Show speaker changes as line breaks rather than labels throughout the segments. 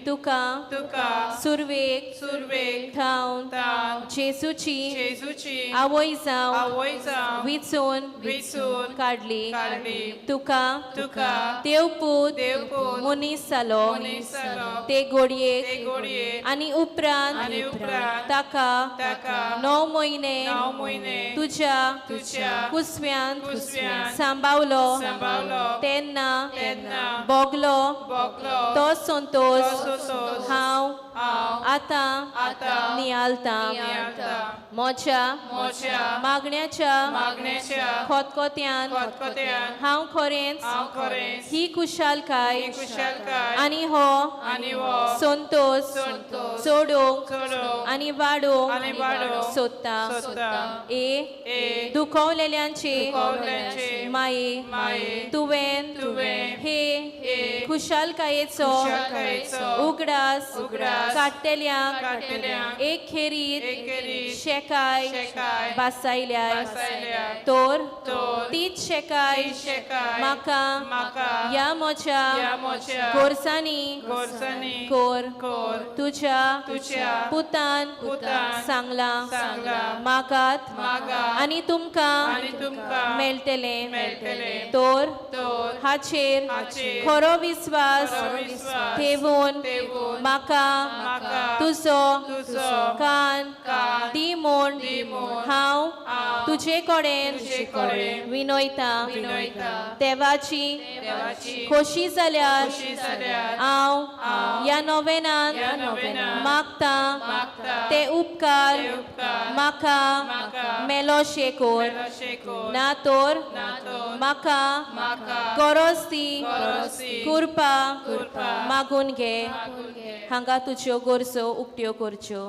तुका
तुका
सुरवेक
सुरवेक
थावन
थावन
जेजूची
जेजूची
आवय जावंक
आवय जावंक
विचून
विचून
काडली.
काडली.
तुका
तुका
देवपूत
देवपूत
मनीस जालो
मनीस जालो
ते
ते
घोडयेक
घोडयेक
आनी उपरांत
आनी उपरांत
ताका
ताका
9 म्हयने
9 म्हयने
तुज्या
तुज्या
कुसव्यांत
कुसव्यांत
सांबावलो
सांबावलो
तेन्ना
तेन्ना
भोगलो
भोगलो
तो संतोष
तो संतोष
हांव
हांव
आतां
आतां
नियालतां.
नियाळतां.
म्हज्या
म्हज्या
मागण्याच्या
मागण्याच्या
खतखत्यान
खतखत्यान
हांव खरेंच
हांव खरेंच
ही खुशालकाय
ही खुशालकाय
आनी हो
आनी हो
संतोष
संतोष
चडोवंक
चडोवंक
आनी वाडोवंक
आनी वाडोवंक
सोदता.
सोदता.
ए
ए
दुखवलेल्यांचे
दुखवलेल्यांचे
माये
माये
तुवें
तुवें
हे
हे
खुशालकायेचो
खुशालकायेचो
उगडास
उगडास
काडटल्यांक
काडटल्यांक
एक खेरीत
एक खेरीत
शेकाय
शेकाय
बासायल्याय
बासायल्या
तर
तर
तीच शेकाय
तीच शेकाय
म्हाका
म्हाका
ह्या म्हज्या
ह्या म्हज्या
गोरसांनी
गोरसांनी
कोर
कोर
तुज्या
तुज्या
पुतान
पुतान
सांगलां
सांगलां
मागात
मागात
आनी तुमकां
आनी तुमकां
मेळटलें.
मेळटलें.
तर
तर
हाचेर
हाचेर
खरो विस्वास
खरो विस्वास
ठेवून
ठेवून
म्हाका
म्हाका
तुजो
तुजो
कान
कान
दी म्हूण
दी म्हूण
हांव
हांव
तुजे कडेन
तुजे कडेन
विनयतां.
विनयतां.
देवाची
देवाची
खोशी जाल्यार
खोशी जाल्यार
हांव
हांव
ह्या नोवेनान
ह्या नोवेनान
मागतां
मागतां
ते उपकार
ते उपकार
म्हाका
म्हाका
मेलोशे कोर
मेलोशे कोर
ना तर
ना तर
म्हाका
म्हाका
गरज ती
गरज ती
कृपा
कृपा
मागून घे.
मागून घे.
हांगा तुज्यो गरजो उक्त्यो करच्यो.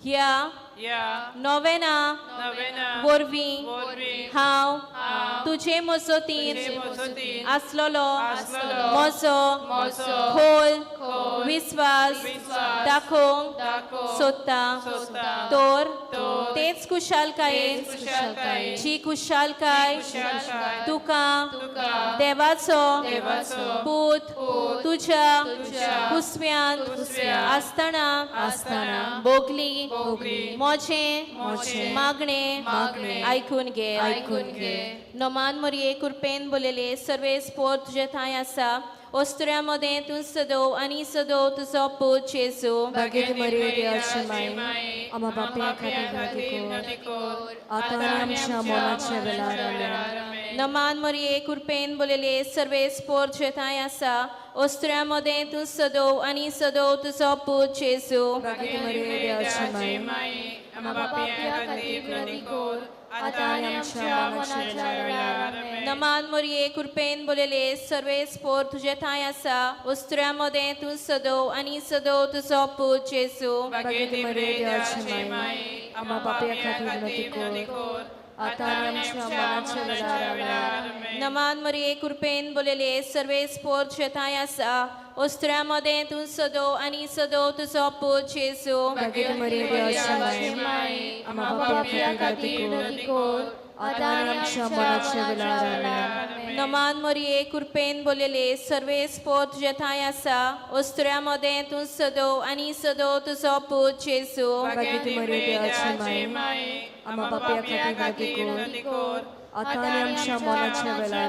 ह्या
ह्या
नोवेना
नोवेना
वरवीं
वरवीं
हांव
हांव
तुजे मजतीन
तुजे मजतीन
आसलेलो
आसलेलो
म्हजो
म्हजो
खोल
खोल
विस्वास
विस्वास
दाखोवंक
दाखोवंक
सोदता.
सोदता.
तर
तर
तेच खुशालकायेन
तेच खुशालकायेन
जी खुशालकाय
खुशालकाय
तुका
तुका
देवाचो
देवाचो
पूत
पूत
तुज्या
तुज्या
कुसव्यांत
कुसव्यांत
आसतना
आसतना
भोगली
भोगली
म्हजें
म्हजें
मागणें
मागणें
आयकून घे.
आयकून घे.
नमान मरिये कृपेन बोलयले सर्वेस पोर तुजे ठांय आसा. ओस्तुऱ्या मदें तूं सदोव आनी सदोव तुजो पूत जेजू.
भाग्यवती मरिये देवाची माई आम्हा पापयां खातीर विनंती कर आतां आनी आमच्या मरणाच्या वेळार. आमेन.
नमान मरिये कृपेन बोलयले सर्वेस पोर तुजे ठांय आसा. ओस्तुऱ्या मदें तूं सदोव आनी सदोव तुजो पूत जेजू.
भाग्यवती मरिये देवाची माई
आम्हा पापयां खातीर विनंती कर आतां आनी आमच्या मरणाच्या वेळार. आमेन.
नमान मरिये कृपेन बोलयले सर्वेस पोर तुजे ठांय आसा. ओस्तुऱ्या मदें तूं सदोव आनी सदोव तुजो पूत जेजू.
भाग्यवती मरिये देवाची माई आम्हा पापयां खातीर विनंती कर आतां आनी आमच्या मरणाच्या वेळार. आमेन.
नमान मरिये कृपेन बोलयले सर्वेस पोर तुजे ठांय आसा. ओस्तुऱ्या मदें तूं सदोव आनी सदोव तुजो पूत जेजू.
भाग्यवती मरिये देवाची माई आम्हा पापयां खातीर विनंती कर आतां आनी आमच्या मरणाच्या वेळार. आमेन.
नमान मरिये कृपेन बोलयले सर्वेस पोर तुजे ठांय आसा. ओस्तुऱ्या मदें तूं सदोव आनी सदोव तुजो पूत जेजू.
भाग्यवती मरिये देवाची माई आम्हा पापयां खातीर विनंती कर आतां आनी आमच्या मरणाच्या वेळार.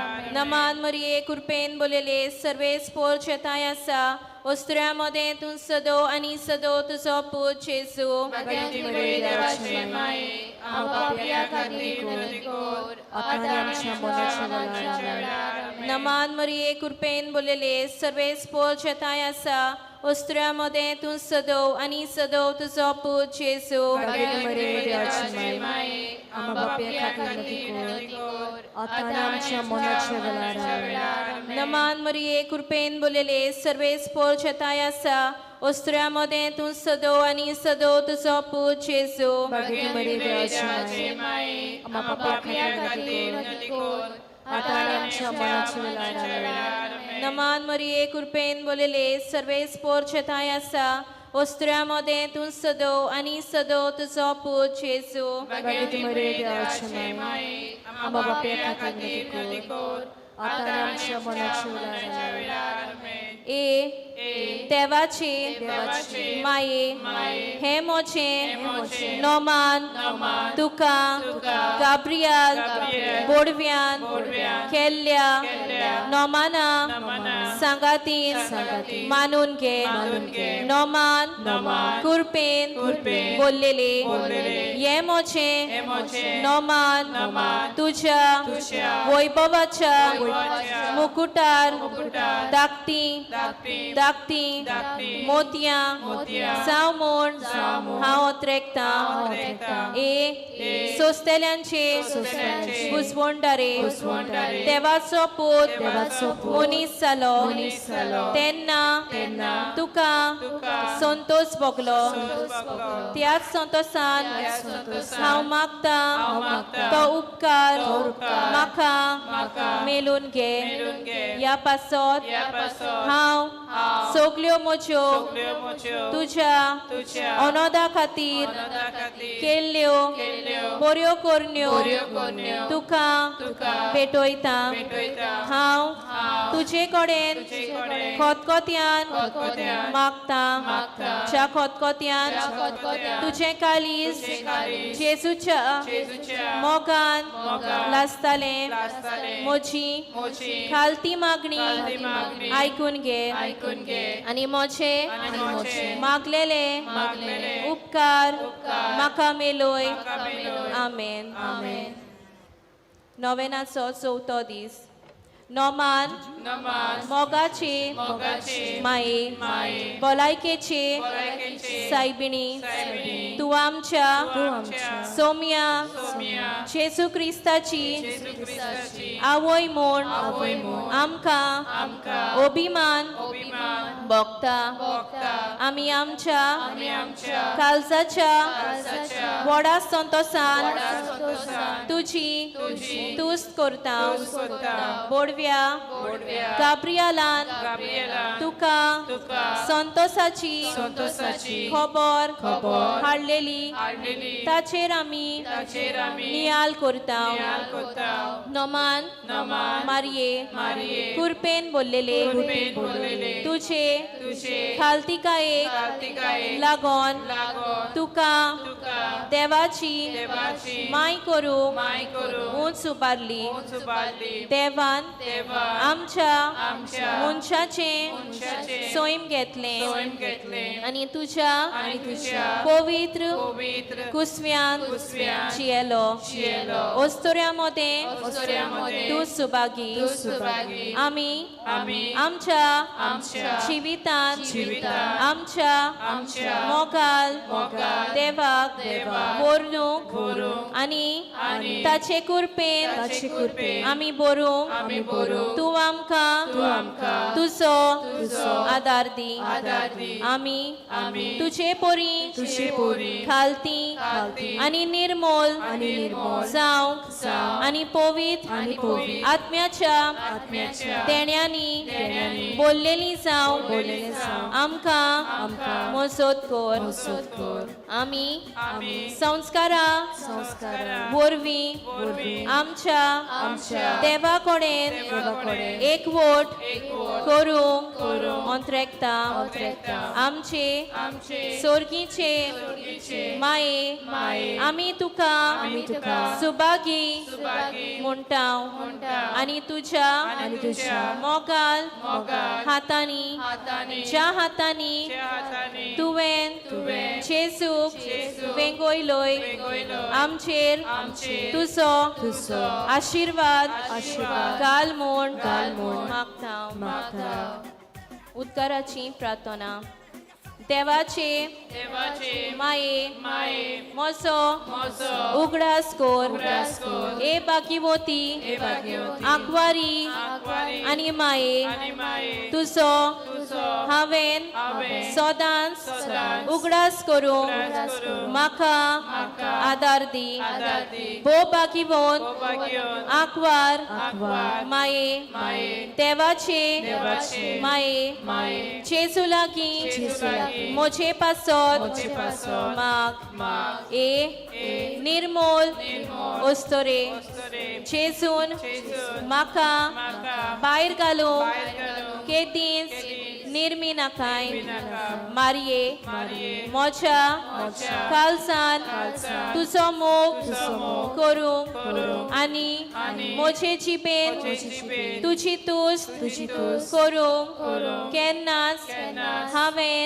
आमेन.
नमान मरिये कृपेन बोलयले सर्वेस पोर तुजे ठांय आसा. ओस्तुऱ्या मदें तूं सदोव आनी सदोव तुजो पूत जेजू.
भाग्यवती मरिये देवाची माई आम्हा पापयां खातीर विनंती कर आतां आनी आमच्या मरणाच्या वेळार. आमेन.
नमान मरिये कृपेन बोलयले सर्वेस पोर तुजे ठांय आसा. ओस्तुऱ्या मदें तूं सदोव आनी सदोव तुजो पूत जेजू.
भाग्यवती मरिये देवाची माई आम्हा पापयां खातीर विनंती कर आतां आनी आमच्या मरणाच्या वेळार. आमेन.
नमान मरिये कृपेन बोलयले सर्वेस पोर तुजे ठांय आसा. ओस्तुऱ्या मदें तूं सदोव आनी सदोव तुजो पूत जेजू.
भाग्यवती मरिये देवाची माई आम्हा पापयां खातीर विनंती कर आतां आनी आमच्या मरणाच्या वेळार. आमेन.
नमान मरिये कृपेन बोलयले सर्वेस पोर तुजे ठांय आसा. ओस्त्र्या मदें तूं सदो आनी सदो तुजो पूत जेजू.
भाग्यवती मरिये, देवाचे माये, आमकां पापयां खातीर विनंती कर, आतां आनी आमच्या मरणाच्या वेळार. आमेन.
ए देवाचे माये, हे म्हजें नोमान तुका गाब्रियल बोडव्यान केल्ल्या नोमाना सांगातीन मानून घे. नोमान कुरपेन बोललेले हे म्हजें नोमान तुझ्या वैभवाच्या मुकुटार धाकटी धाकटी मोतयां जावं म्हूण हांव ओत्रेकतां. ए सोंसतल्यांचे बुजवणदारे, देवाचो पूत मनीस जालो तेन्ना तुका संतोष भोगलो. त्याच संतोषान हांव मागता तो उपकार म्हाका मेलून घे. ह्या पासत हांव सगल्यो म्हज्यो तुज्या अनोदा खातीर केल्ल्यो बऱ्यो करण्यो तुका भेटयता. हांव तुजे कडेन खतखत्यान मागता, ज्या खतखत्यान तुजें काळीज जेजूच्या मोगान लासतालें, म्हजी खालती मागणी आयकून घे आनी म्हजे मागलेले उपकार म्हाका मेलोय. आमेन. नोवेनाचो चवथो दीस. नोमान मोगाचे माये, भलायकेचे सायबिणी, तूं आमच्या सोम्या जेजू क्रिस्ताची आवय म्हूण आमकां अभिमान भोगता. आमी आमच्या काळजाच्या व्हडा संतोषान तुजी तुस्त करता. बोडव्या गाब्रियलान तुका संतोषाची खबर हाडलेली ताचेर आमी नियाल करता. नोमान मारये कुरपेन बोललेले तुझे खालतिकायेक लागोन तुका देवाची माय करूंक उंच उबारली. देवान आमच्या मनशाचें सैम घेतलें आनी तुज्या पवित्र कुसव्यान जियेलो. ओस्तोऱ्या मदें तूं सुभागी. आमी आमच्या जिवितान आमच्या मोगाल देवाक व्हरूंक आनी ताचे कुरपेन आमी बरूंक तूं आमकां तुजो आदार दी. आमी तुजे परी खालती आनी निर्मोल जावंक आनी पवित्र आत्म्याच्या देण्यांनी बोल्लेली जावंक आमकां मजत कर. आमी संस्कारा वरवीं आमच्या देवा कडेन एकवट करूंक अंत्रेकता. आमचे सोर्गीचे माये, आमी तुका सुभागी म्हणटा आनी तुज्या मोगाल हातांनी, ज्या हातांनी तुवें जेजूक वेंगयलोय, आमचेर तुजो आशिर्वाद घाल म्हूण मागता. उद्गाराची प्रार्थना. देवाचे माये, म्हजो उगडास कर. ए भाग्यवती आंकवारी आनी माये, तुजो हांवें सदांच उगडास करूंक म्हाका आदार दी. भोव बागिवोन आंकवार माये देवाचे माये जेजू लागीं म्हजे पासत माग. ए निर्मोल अस्तरे जेजून म्हाका भायर घालूंक केदींच निर्मी नाकाय. मारये म्हज्या कालसान तुजो मोग करूंक आनी म्हजे जिबेन तुजी तुस्त करूंक केन्नाच हांवें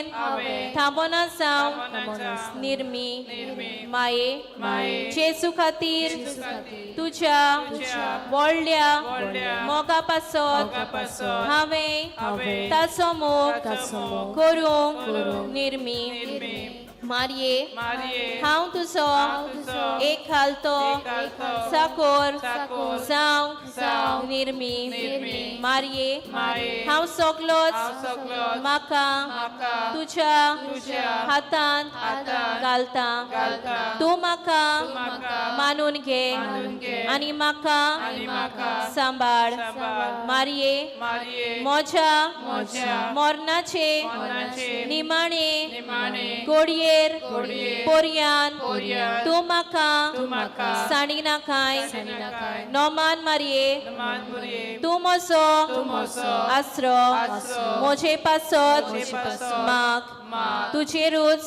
थांबना जावंक निर्मी. माये जेजू खातीर तुज्या व्हडल्या मोगा पासत हांवें ताचो मोग करूंक निर्मी. मारये हांव तुजो एक घालतो चाकोर जावंक निर्मी. मारये हांव सगलोच म्हाका तुज्या हातांत घालता. तूं म्हाका मानून घे आनी म्हाका सांबाळ. मारये म्हज्या मरणाचे निमाणे घडयेर पोरयान तूं म्हाका सांडी नाकाय. नोमान मारये तूं म्हजो आसरो म्हजे पासत माग. तुजेरूच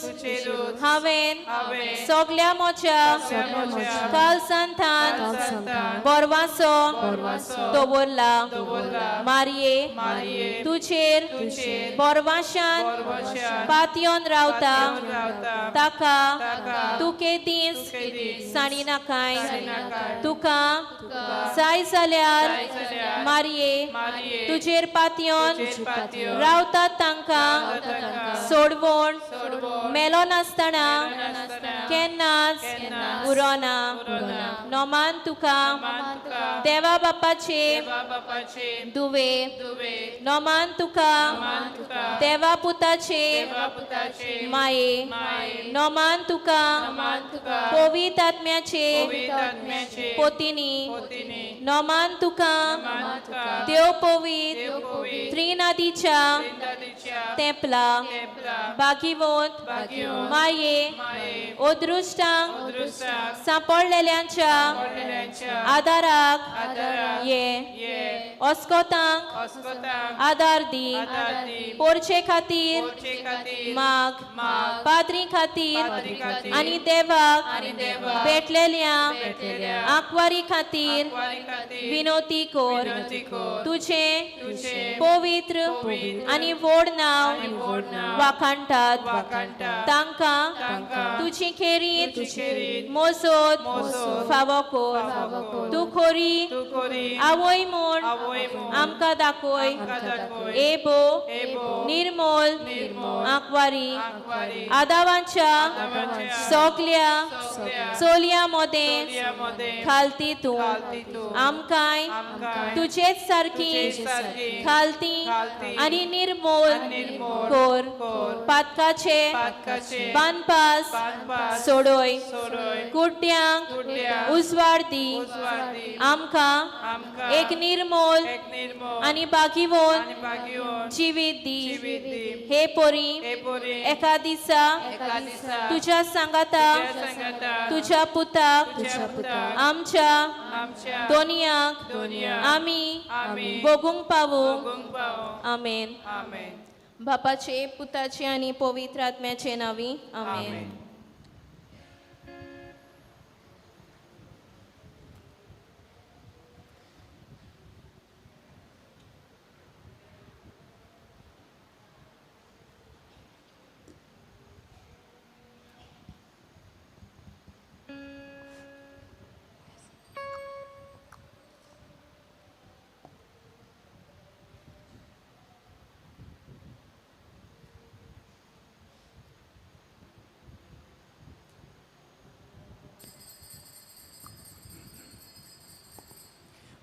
हांवें सगल्या म्हज्या कालसांतान बरवासो दवरला. मारये तुजेर बरवाशान पातयन रावता ताका तूं केदींच सांडी नाकाय. तुका जाय जाल्यार मारये तुजेर पातयन रावता तांकां सोडवण मेलो नासतना केन्नाच उरोना. नोमान तुका देवा बापाचे दुवे. नोमान तुका देवा पुताचे माये. नोमान तुका पवित्र आत्म्याचे पोतिनी. नोमान तुका देव पवित्र त्रिनादीच्या तेंपला बागिवंत माये अदृश्टांक सांपडलेल्यांच्या आदाराक ये. अस्कोतांक आदार दी. पोरचे खातीर माग. पाद्री खातीर आनी देवाक भेटलेल्या आंकवारी खातीर विनोती कोर. तुजें पवित्र आनी व्हड नांव वाखाणटात तांकां तुजी खेरीत मोजोत फावो कोर. तूं खोरी आवय म्हूण आमकां दाखय. ए बो निर्मोल आंकवारी आदावांच्या सगल्या चलयां मदें खालती तूं आमकांय तुजेच सारकी खालती आनी निर्मोल कोर. पातकाचे बांदपास सोडय. कुड्ड्यांक उजवाड दी. आमकां एक निर्मोल आनी बागिवोन जिवीत दी. हे पोरी एका दिसा तुज्या सांगाता तुज्या पुताक आमच्या दोनयांक आमी भोगूंक पावूंक. आमेन. बापाचे पुताचे आनी पवित्र आत्म्याचे नांवी आमेन.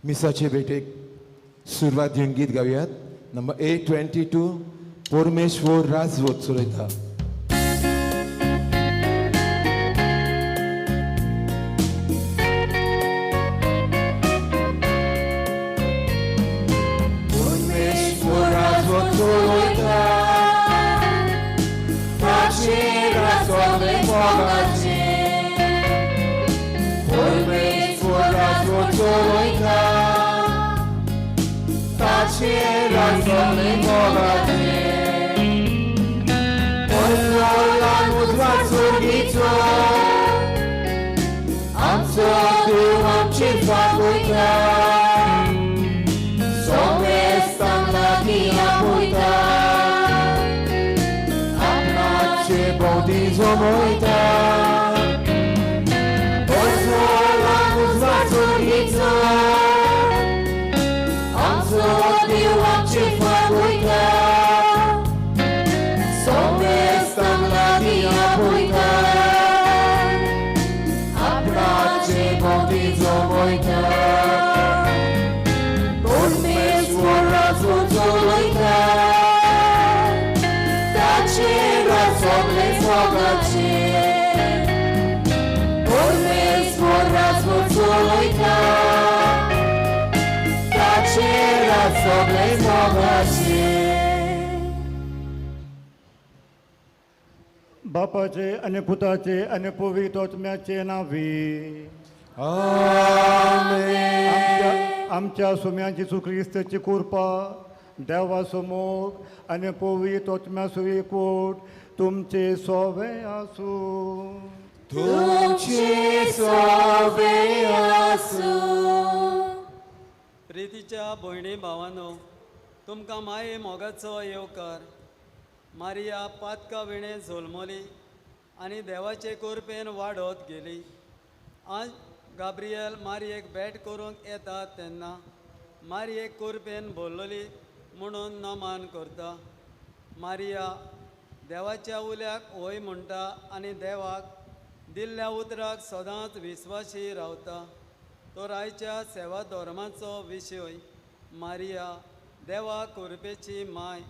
मिसाचे भेटेक सुरवात घेवन गीत गावयात नंबर 822. परमेश्वर राजवत चलयता. परमेश्वर राजवत चलयता, ताचेर सगळे मोगाचेर. परमेश्वर राजवत चलयता, ताचेर सगळे मोगाचेर. परसोलान उजवाड सोर्गीचो, आमचो देव आमची फागयता, सोमेस्तांक लागीं आपयता, आपणाचे भोंवती जमयता. परसोलान उजवाड सोर्गीचो, आमचो देव आमची फागयता, सोमेस्तांक लागीं आपयता, आपणाचे भोंवती जमयता. परमेश्वर राजवट चलयता, ताचेर सगळे मोगाचेर. परमेश्वर राजवट चलयता, ताचेर सगळे मोगाचेर.
बापाचे आनी पुताचे आनी पवित्र आत्म्याचे नांवी.
आमेन.
आमच्या सुम्या जेजू क्रिस्ताची कृपा, देवाचो मोग आनी पवित्र आत्म्याचो एकवट तुमचे सोवे आसूं.
तुमचे सोवे आसूं.
प्रितीच्या भयणी भावानो, तुमकां माये मोगाचो येवकार. मारिया पातका विणें जल्मली आनी देवाचे कृपेन वाडत गेली. आज गाब्रियल मारयेक भेट करूंक येता तेन्ना मारयेक कृपेन भरलोली म्हणून नमान करता. मारिया देवाच्या उल्याक हय म्हणटा आनी देवाक दिल्ल्या उतराक सदांच विस्वाशी रावता. तो आयच्या सेवा धर्माचो विशय. मारिया देवा कृपेची माय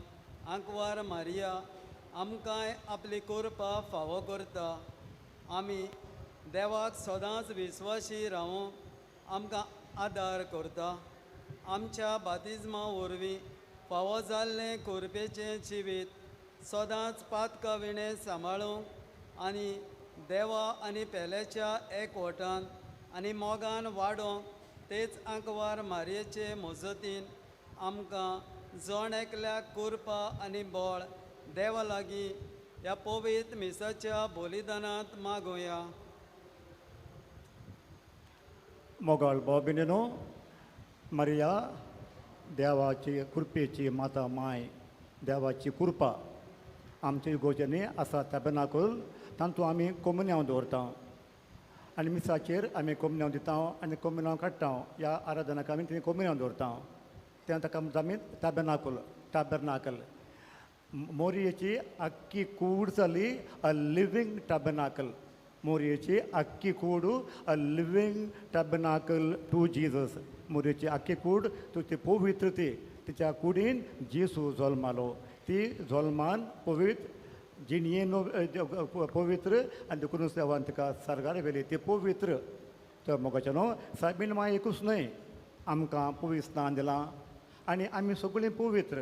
आंकवार मारिया आमकांय आपली कृपा फावो करता. आमी देवाक सदांच विस्वाशी रावूंक आमकां आदार करता. आमच्या बातिज्मा वरवीं फावो जाल्लें कृपेचें जिवीत सदांच पातका विणें सांबाळूंक आनी देवा आनी पेल्याच्या एकवटान आनी मोगान वाडोवंक तेच आंकवार मारयेचे मजतीन आमकां जण एकल्याक कृपा आनी बळ देवा लागीं ह्या पवित्र मिसाच्या बलिदानांत मागोया.
मोगाळ भाव, मारिया देवाची कृपेची माता माय. देवाची कृपा आमच्या इगोर्जांनी आसा ताबेनाकूल, तातूंत आमी कोमुन्यांव दवरता आनी मिसाचेर आमी कोमुन्यांव दिता आनी कोमुन्यांव काडटा. ह्या आराधनाक आमी थंय कोमुन्यांव दवरता. तें ताका म्हणटा आमी ताबेनाकूल, टाबेरनाकल. मोरयेची आख्खी कूड जाली अ लिवींग टाबेनाकल. मोरयेची आख्खी कूड a living tabernacle to Jesus. मोरयेची आख्खी कूड तूं ती पवित्र, ती तिच्या कुडीन जेजू जल्मालो. ती जल्मान पवित्र, जिणयेन पवित्र आनी देखूनच देवान तिका सर्गार व्हेली. ती पवित्र. तर मोगाचें न्हू, सायबीण माय एकूच न्हय, आमकां पवित्र स्नान दिलां आनी आमी सगळीं पवित्र.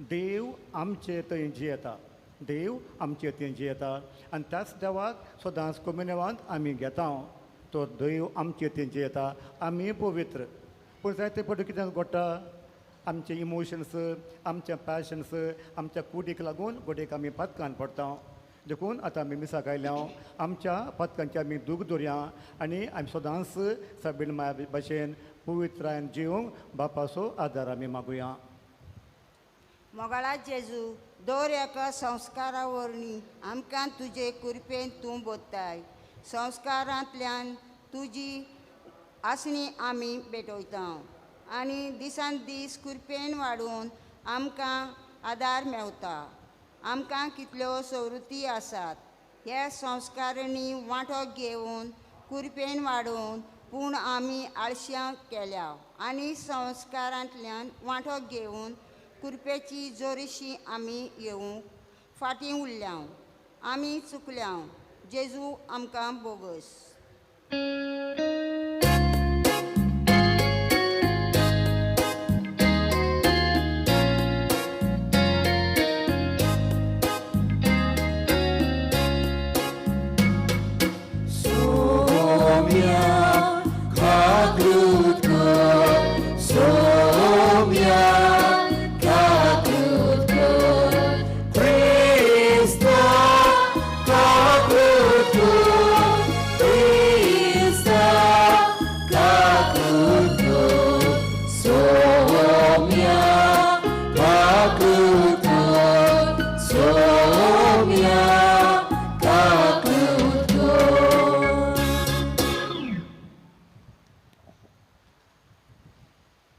देव आमचे थंय जियेता, देव आमचे थंय जियेता आनी त्याच देवाक सदांच कोमिनेवांत आमी घेता. तो देव आमचे थंय जियेता, आमी पवित्र. पूण जायते फावटी कितें घडटा, आमचे इमोशन्स, आमचे पॅशन्स, आमच्या कुडीक लागून घडयेक आमी पातकान पडटा. देखून आतां आमी मिसाक आयल्या, आमच्या पातकांचे आमी दूख दवरया आनी आमी सदांच सायबीण माया भाशेन पवित्रायन जिवंक बापाचो आदार आमी मागुया.
मोगाळा जेजू, दर एका संस्कारा वरवीं आमकां तुजे कृपेन तूं बोत्ताय. संस्कारांतल्यान तुजी आसणी आमी भेटयता आनी दिसान दीस कृपेन वाडून आमकां आदार मेवता. आमकां कितल्यो सवृत्ती आसात ह्या संस्कारांनी वांटो घेवन कृपेन वाडोवन, पूण आमी आळश्यां केल्या आनी संस्कारांतल्यान वांटो घेवन कृपेची जोरीशी आमी येवंक फाटीं उरल्या, आमी चुकल्या। जेजू आमकां बोगस।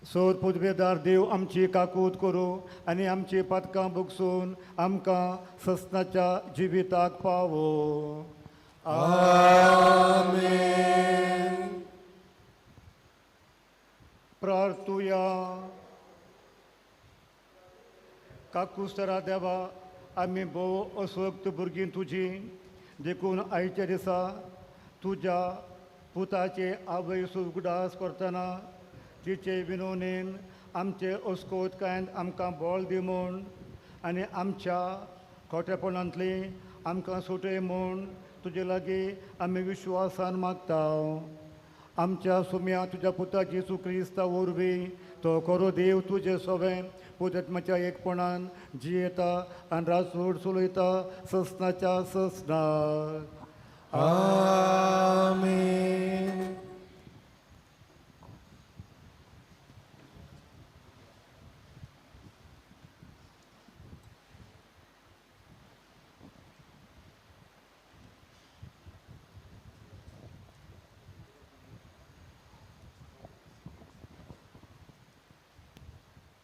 सोर पुदवेदार देव आमची काकूत करूं आनी आमची पातकां भोगसून आमकां ससनाच्या जिविताक पावो।
आमेन।
प्रार्थुया। काकुस्तरा देवा, आमी भोव अस्वक्त भुरगीं तुजी, देखून आयच्या दिसा तुज्या पुताचे आवय उगडास करतना तिचे विनोनेन आमचे अस्कोतकायन आमकां बळ दी म्हूण आनी आमच्या खोटेपणांतली आमकां सुटय म्हूण तुजे लागीं आमी विश्वासान मागता। आमच्या सुम्या तुज्या पुता जेजू क्रिस्ता वरवीं तो खरो देव तुजे सवें पुतात्माच्या एकपणान जियेता आनी राजवट चलयता ससनाच्या ससनाक।
आमेन।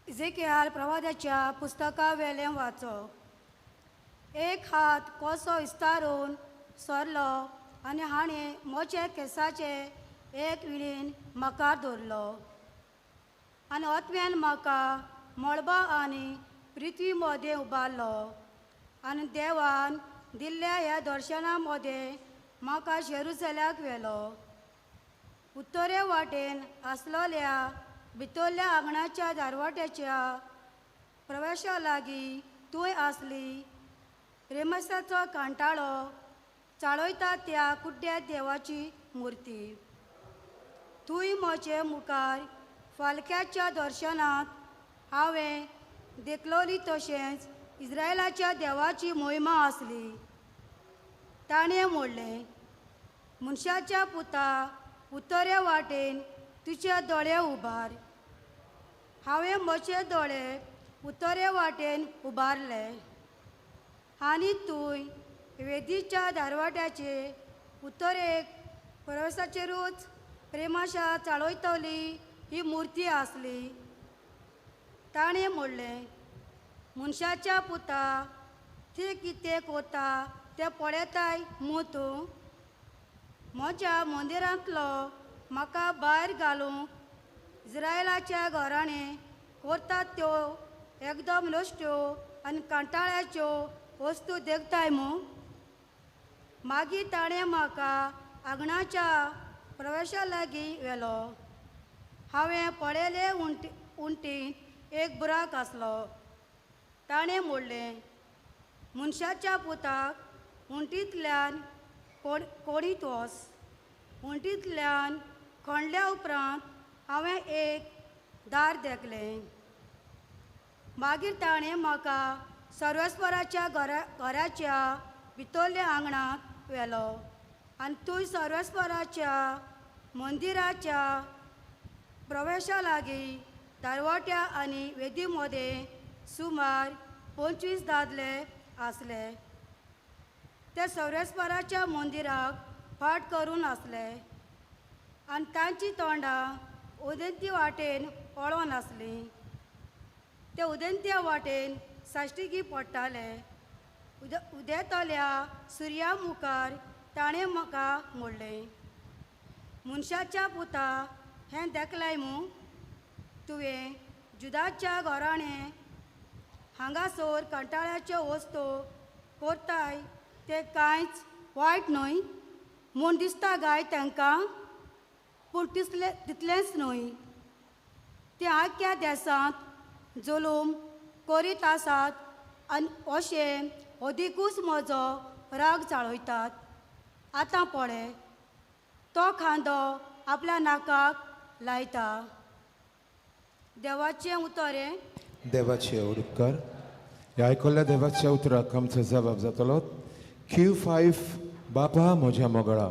इजेकियाल प्रवादाच्या पुस्तकावेलें वाचो। एक हात कसो विस्तारून सरलो आनी हाणें म्हजे केंसाचे एक विणीन म्हाका धरलो आनी आत्म्यान म्हाका मळबा आनी पृथ्वी मदें उबारलो आनी देवान दिल्ल्या ह्या दर्शना मदें म्हाका जेरुसलेमाक व्हेलो। उत्तरे वाटेन आसलोल्या भितरल्या आंगणाच्या दारवाट्याच्या प्रवेशा लागीं थंय आसली रेमसाचो कांटाळो चाळयता त्या कुड्ड्या देवाची मुर्ती। थंय म्हजे मुखार फालक्याच्या दर्शनांत हांवें देखलोली तशेंच इस्रायलाच्या देवाची मोहिमा आसली। ताणें म्हणलें, मनशाच्या पुता, उत्तरे वाटेन तुजे दोळे उबार। हांवें म्हजे दोळे उत्तरे वाटेन उबारले आनी थंय वेदीच्या दारवाट्याचे उत्तरेक प्रवेशाचेरूच प्रेमाशा चाळयतली ही मुर्ती आसली। ताणें म्हणलें, मनशाच्या पुता, ती कितें करता तें पळयताय मू तूं? म्हज्या मंदिरांतलो म्हाका भायर घालूंक इस्रायलाच्या घराणें करतात त्यो एकदम लश्ट्यो आनी कांटाळ्याच्यो वस्तू देखताय मू? मागीर ताणें म्हाका आंगणाच्या प्रवेशा लागीं व्हेलो। हांवें पळयले उंटींत एक बुराक आसलो। ताणें म्हणलें, मनशाच्या पुताक उंटींतल्यान कोडीत वच। उंटींतल्यान खणल्या उपरांत हांवें एक दार देखलें। मागीर ताणें म्हाका सर्वेस्पराच्या घराच्या भितरल्या आंगणांत व्हेलो आनी थंय सर्वेस्पराच्या मंदिराच्या प्रवेशा लागीं दारवाट्या आनी वेदी मदें सुमार 25 दादले आसले। ते सर्वेस्पराच्या मंदिराक फाट करून आसले आनी तांची तोंडां उदेंती वाटेन वळोन आसलीं। ते उदेंत्या वाटेन साश्टिकी पडटाले। उदेतल्या सुर्या मुखार ताणें म्हाका म्हणलें, मनशाच्या पुता, हें देखलाय मू तुवें? जुदाच्या घराणें हांगासर कंटाळ्याच्यो वस्तू करताय ते कांयच वायट न्हय म्हूण दिसता गाय तांकां, पूण तितले तितलेंच न्हय, ते आख्ख्या देसांत जुलूम करीत आसात आनी अशें अदिकूच म्हजो राग चाळयतात. आतां पळय, तो खांदो आपल्या नाकाक लायता. देवाचें उतर हें.
देवाचे उपकार. ह्या आयकल्ल्या देवाच्या उतराक आमचो जबाब जातलो Q5 बापा म्हज्या मोगळा.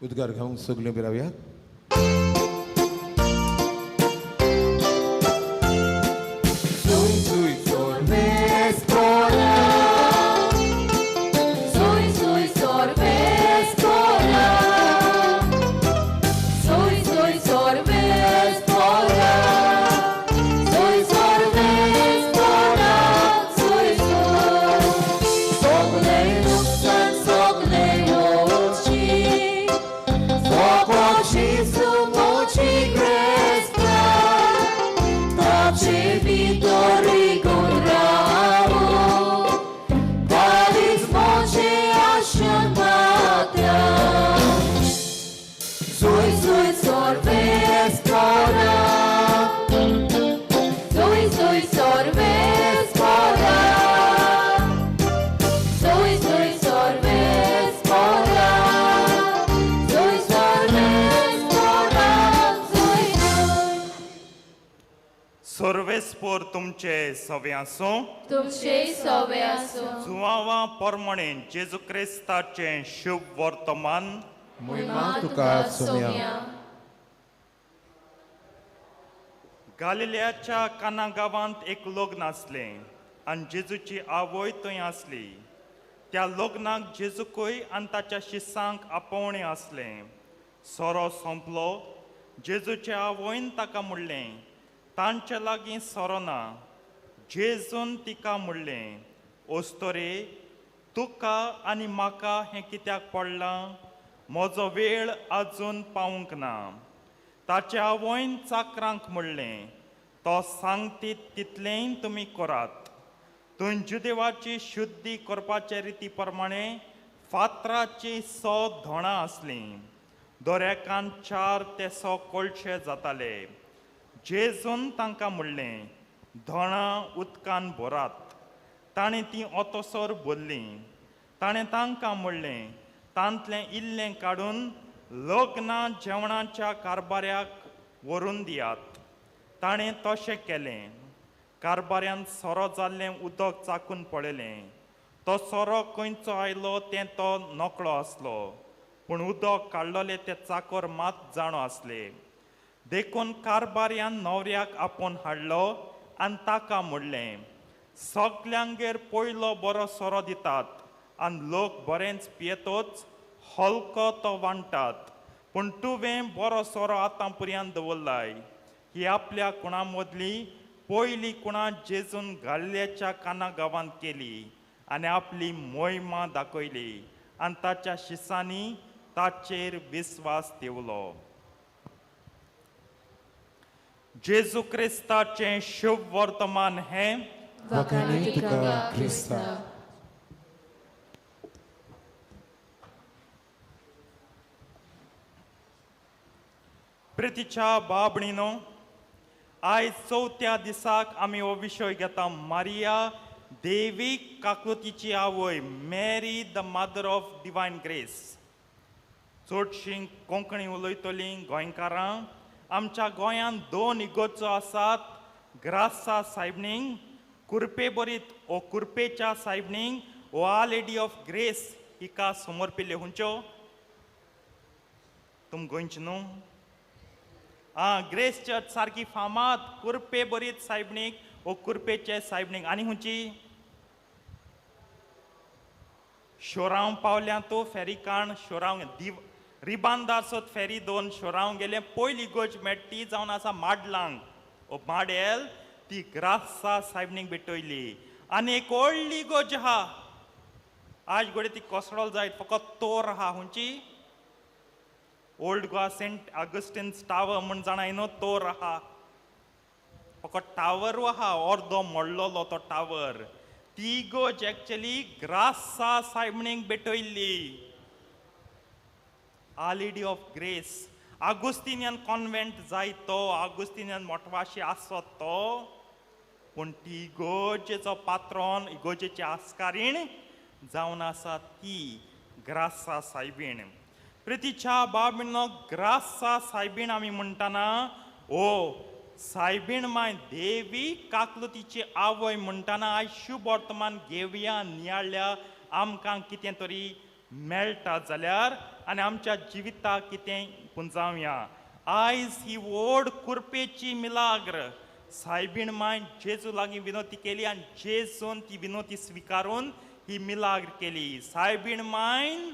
उद्गार घेवन सगळीं रावया.
सर्वेस्पोर तुमचे सवे आसूं,
तुमचे सवे आसूं.
जुवावा परमणे जेजू क्रिस्ताचें शुभ वर्तमान.
महिमा तुका सोम्या.
गालिलियाच्या काना गांवांत एक लग्न आसलें आनी जेजूची आवय थंय आसली. त्या लग्नाक जेजूकय आनी ताच्या शिसांक आपोवणें आसलें. सोरो सोंपलो. जेजूचे आवयन ताका म्हणलें, तांचे लागीं सोरो ना. जेजून तिका म्हणलें, ओस्तोरे, तुका आनी म्हाका हें कित्याक पडलां? म्हजो वेळ आजून पावूंक ना. ताच्या आवयन चाकरांक म्हणलें, तो सांगतीत तितलेंय तुमी करात. थंय जुदेवाची शुद्धी करपाचे रिती प्रमाणे फातराचीं 100 धोणां आसलीं. दरेकान 4 ते 100 कोळशे जाताले. जेजून तांकां म्हणलें, धोणां उदकान भरात. ताणें तीं ओतोसर भरलीं. ताणें तांकां म्हणलें, तांतलें इल्लें काडून लग्ना जेवणाच्या कारबाऱ्याक व्हरून दियात. ताणें तशें केलें. कारबाऱ्यान सोरो जाल्लें उदक चाकून पळयलें. तो सोरो खंयचो आयलो तें तो नकळो आसलो, पूण उदक काडलोलें तें चाकोर मात जाणो आसले. देखून कारबाऱ्यान न्हवऱ्याक आपोवन हाडलो आनी ताका म्हणलें, सगल्यांगेर पयलो बरो सोरो दितात आनी लोक बरेंच पियेतोच हलको तो वांट्टात, पूण तुवें बरो सोरो आतां पर्यंत दवरलाय. ही आपल्या कुणा मदली पयली कुणा जेजून गाल्ल्याच्या काना गांवांत केली आनी आपली मोहिमा दाखयली आनी ताच्या शिसांनी ताचेर विस्वास देवलो. जेजू क्रिस्ताचें शुभ वर्तमान हें.
वाखाणी तुका क्रिस्ता.
प्रितीच्या बाबणीनो, आयज चवथ्या दिसाक आमी हो विशय घेता, मारिया देवी काकृतीची आवय, Mary the mother of divine grace. चडशीं कोंकणी उलयतलीं गोंयकारां. आमच्या गोंयांत 2 इगोर्जो आसात, ग्रासा सायबणींग कुर्पे बरीत ओ कुर्पेच्या सायबणींग our lady of grace हिका समर्पिल्ल्यो. खंयच्यो तुम गोंयची न्हू? आं, ग्रेस चर्च सारकी फामाद कुर्पे बरीत सायबणीक ओ कुर्पेचे सायबणीक. आनी खंयची? शोरांव पावल्या तो फेरीकाण शोरांव दिव रिबांदार सोत फेरी 2 शोरांव गेले. पयली इगोर्ज मेट्टी जावन आसा माडलांग ओ माडेल, ती ग्रासा सायबणीक भेटयली. आनी एक व्हडली इगोर्ज आहा, आज घडये ती कोसळोल जायत, फकत तोर आहा. खंयची? Old Goa Saint Augustine's tower म्हण जाणा न्हू, तोर आहा, फकत टावर आहा, अर्दो मोडलोलो तो टावर. ती इगोर्ज actually ग्रासा सायबणीक भेटयल्ली. Our Lady of Grace, Augustinian convent जाय तो, आगुस्तिनियन मोटवाशी आसत तो, पूण ती इगोर्जेचो पात्रोन, इगोर्जेची आस्कारीण जावन आसा ती ग्रासा सायबीण. प्रितीच्या बाबीणो, ग्रासा सायबीण आमी म्हणटाना ओ सायबीण माय देवी काकलुतीची आवय म्हणटाना आयज शुभ वर्तमान घेवया नियाळ्या आमकां कितें तरी मेळटा जाल्यार आनी आमच्या जिविताक कितें पुंजावया. आयज ही व्हड कुर्पेची मिलाग्र सायबीण माय जेजू लागीं विनोती केली आनी जेजून ती विनोती स्विकारून ही मिलाग्र केली. सायबीण मायन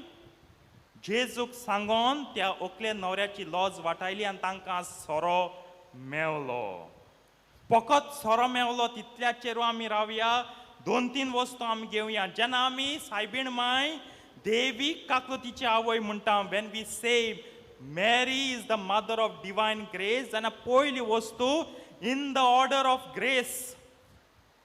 जेजूक सांगोन त्या ओकले न्हवऱ्याची लॉज वाटायली आनी तांकां सोरो मेवलो. फकत सोरो मेवलो तितल्याचेर आमी रावया, 2-3 वस्तू आमी घेवया. जेन्ना आमी सायबीण माय देवी काकृतीची आवय म्हणटा, when we say Mary is the mother of divine grace, जेन्ना पयली वस्तू in the order of grace,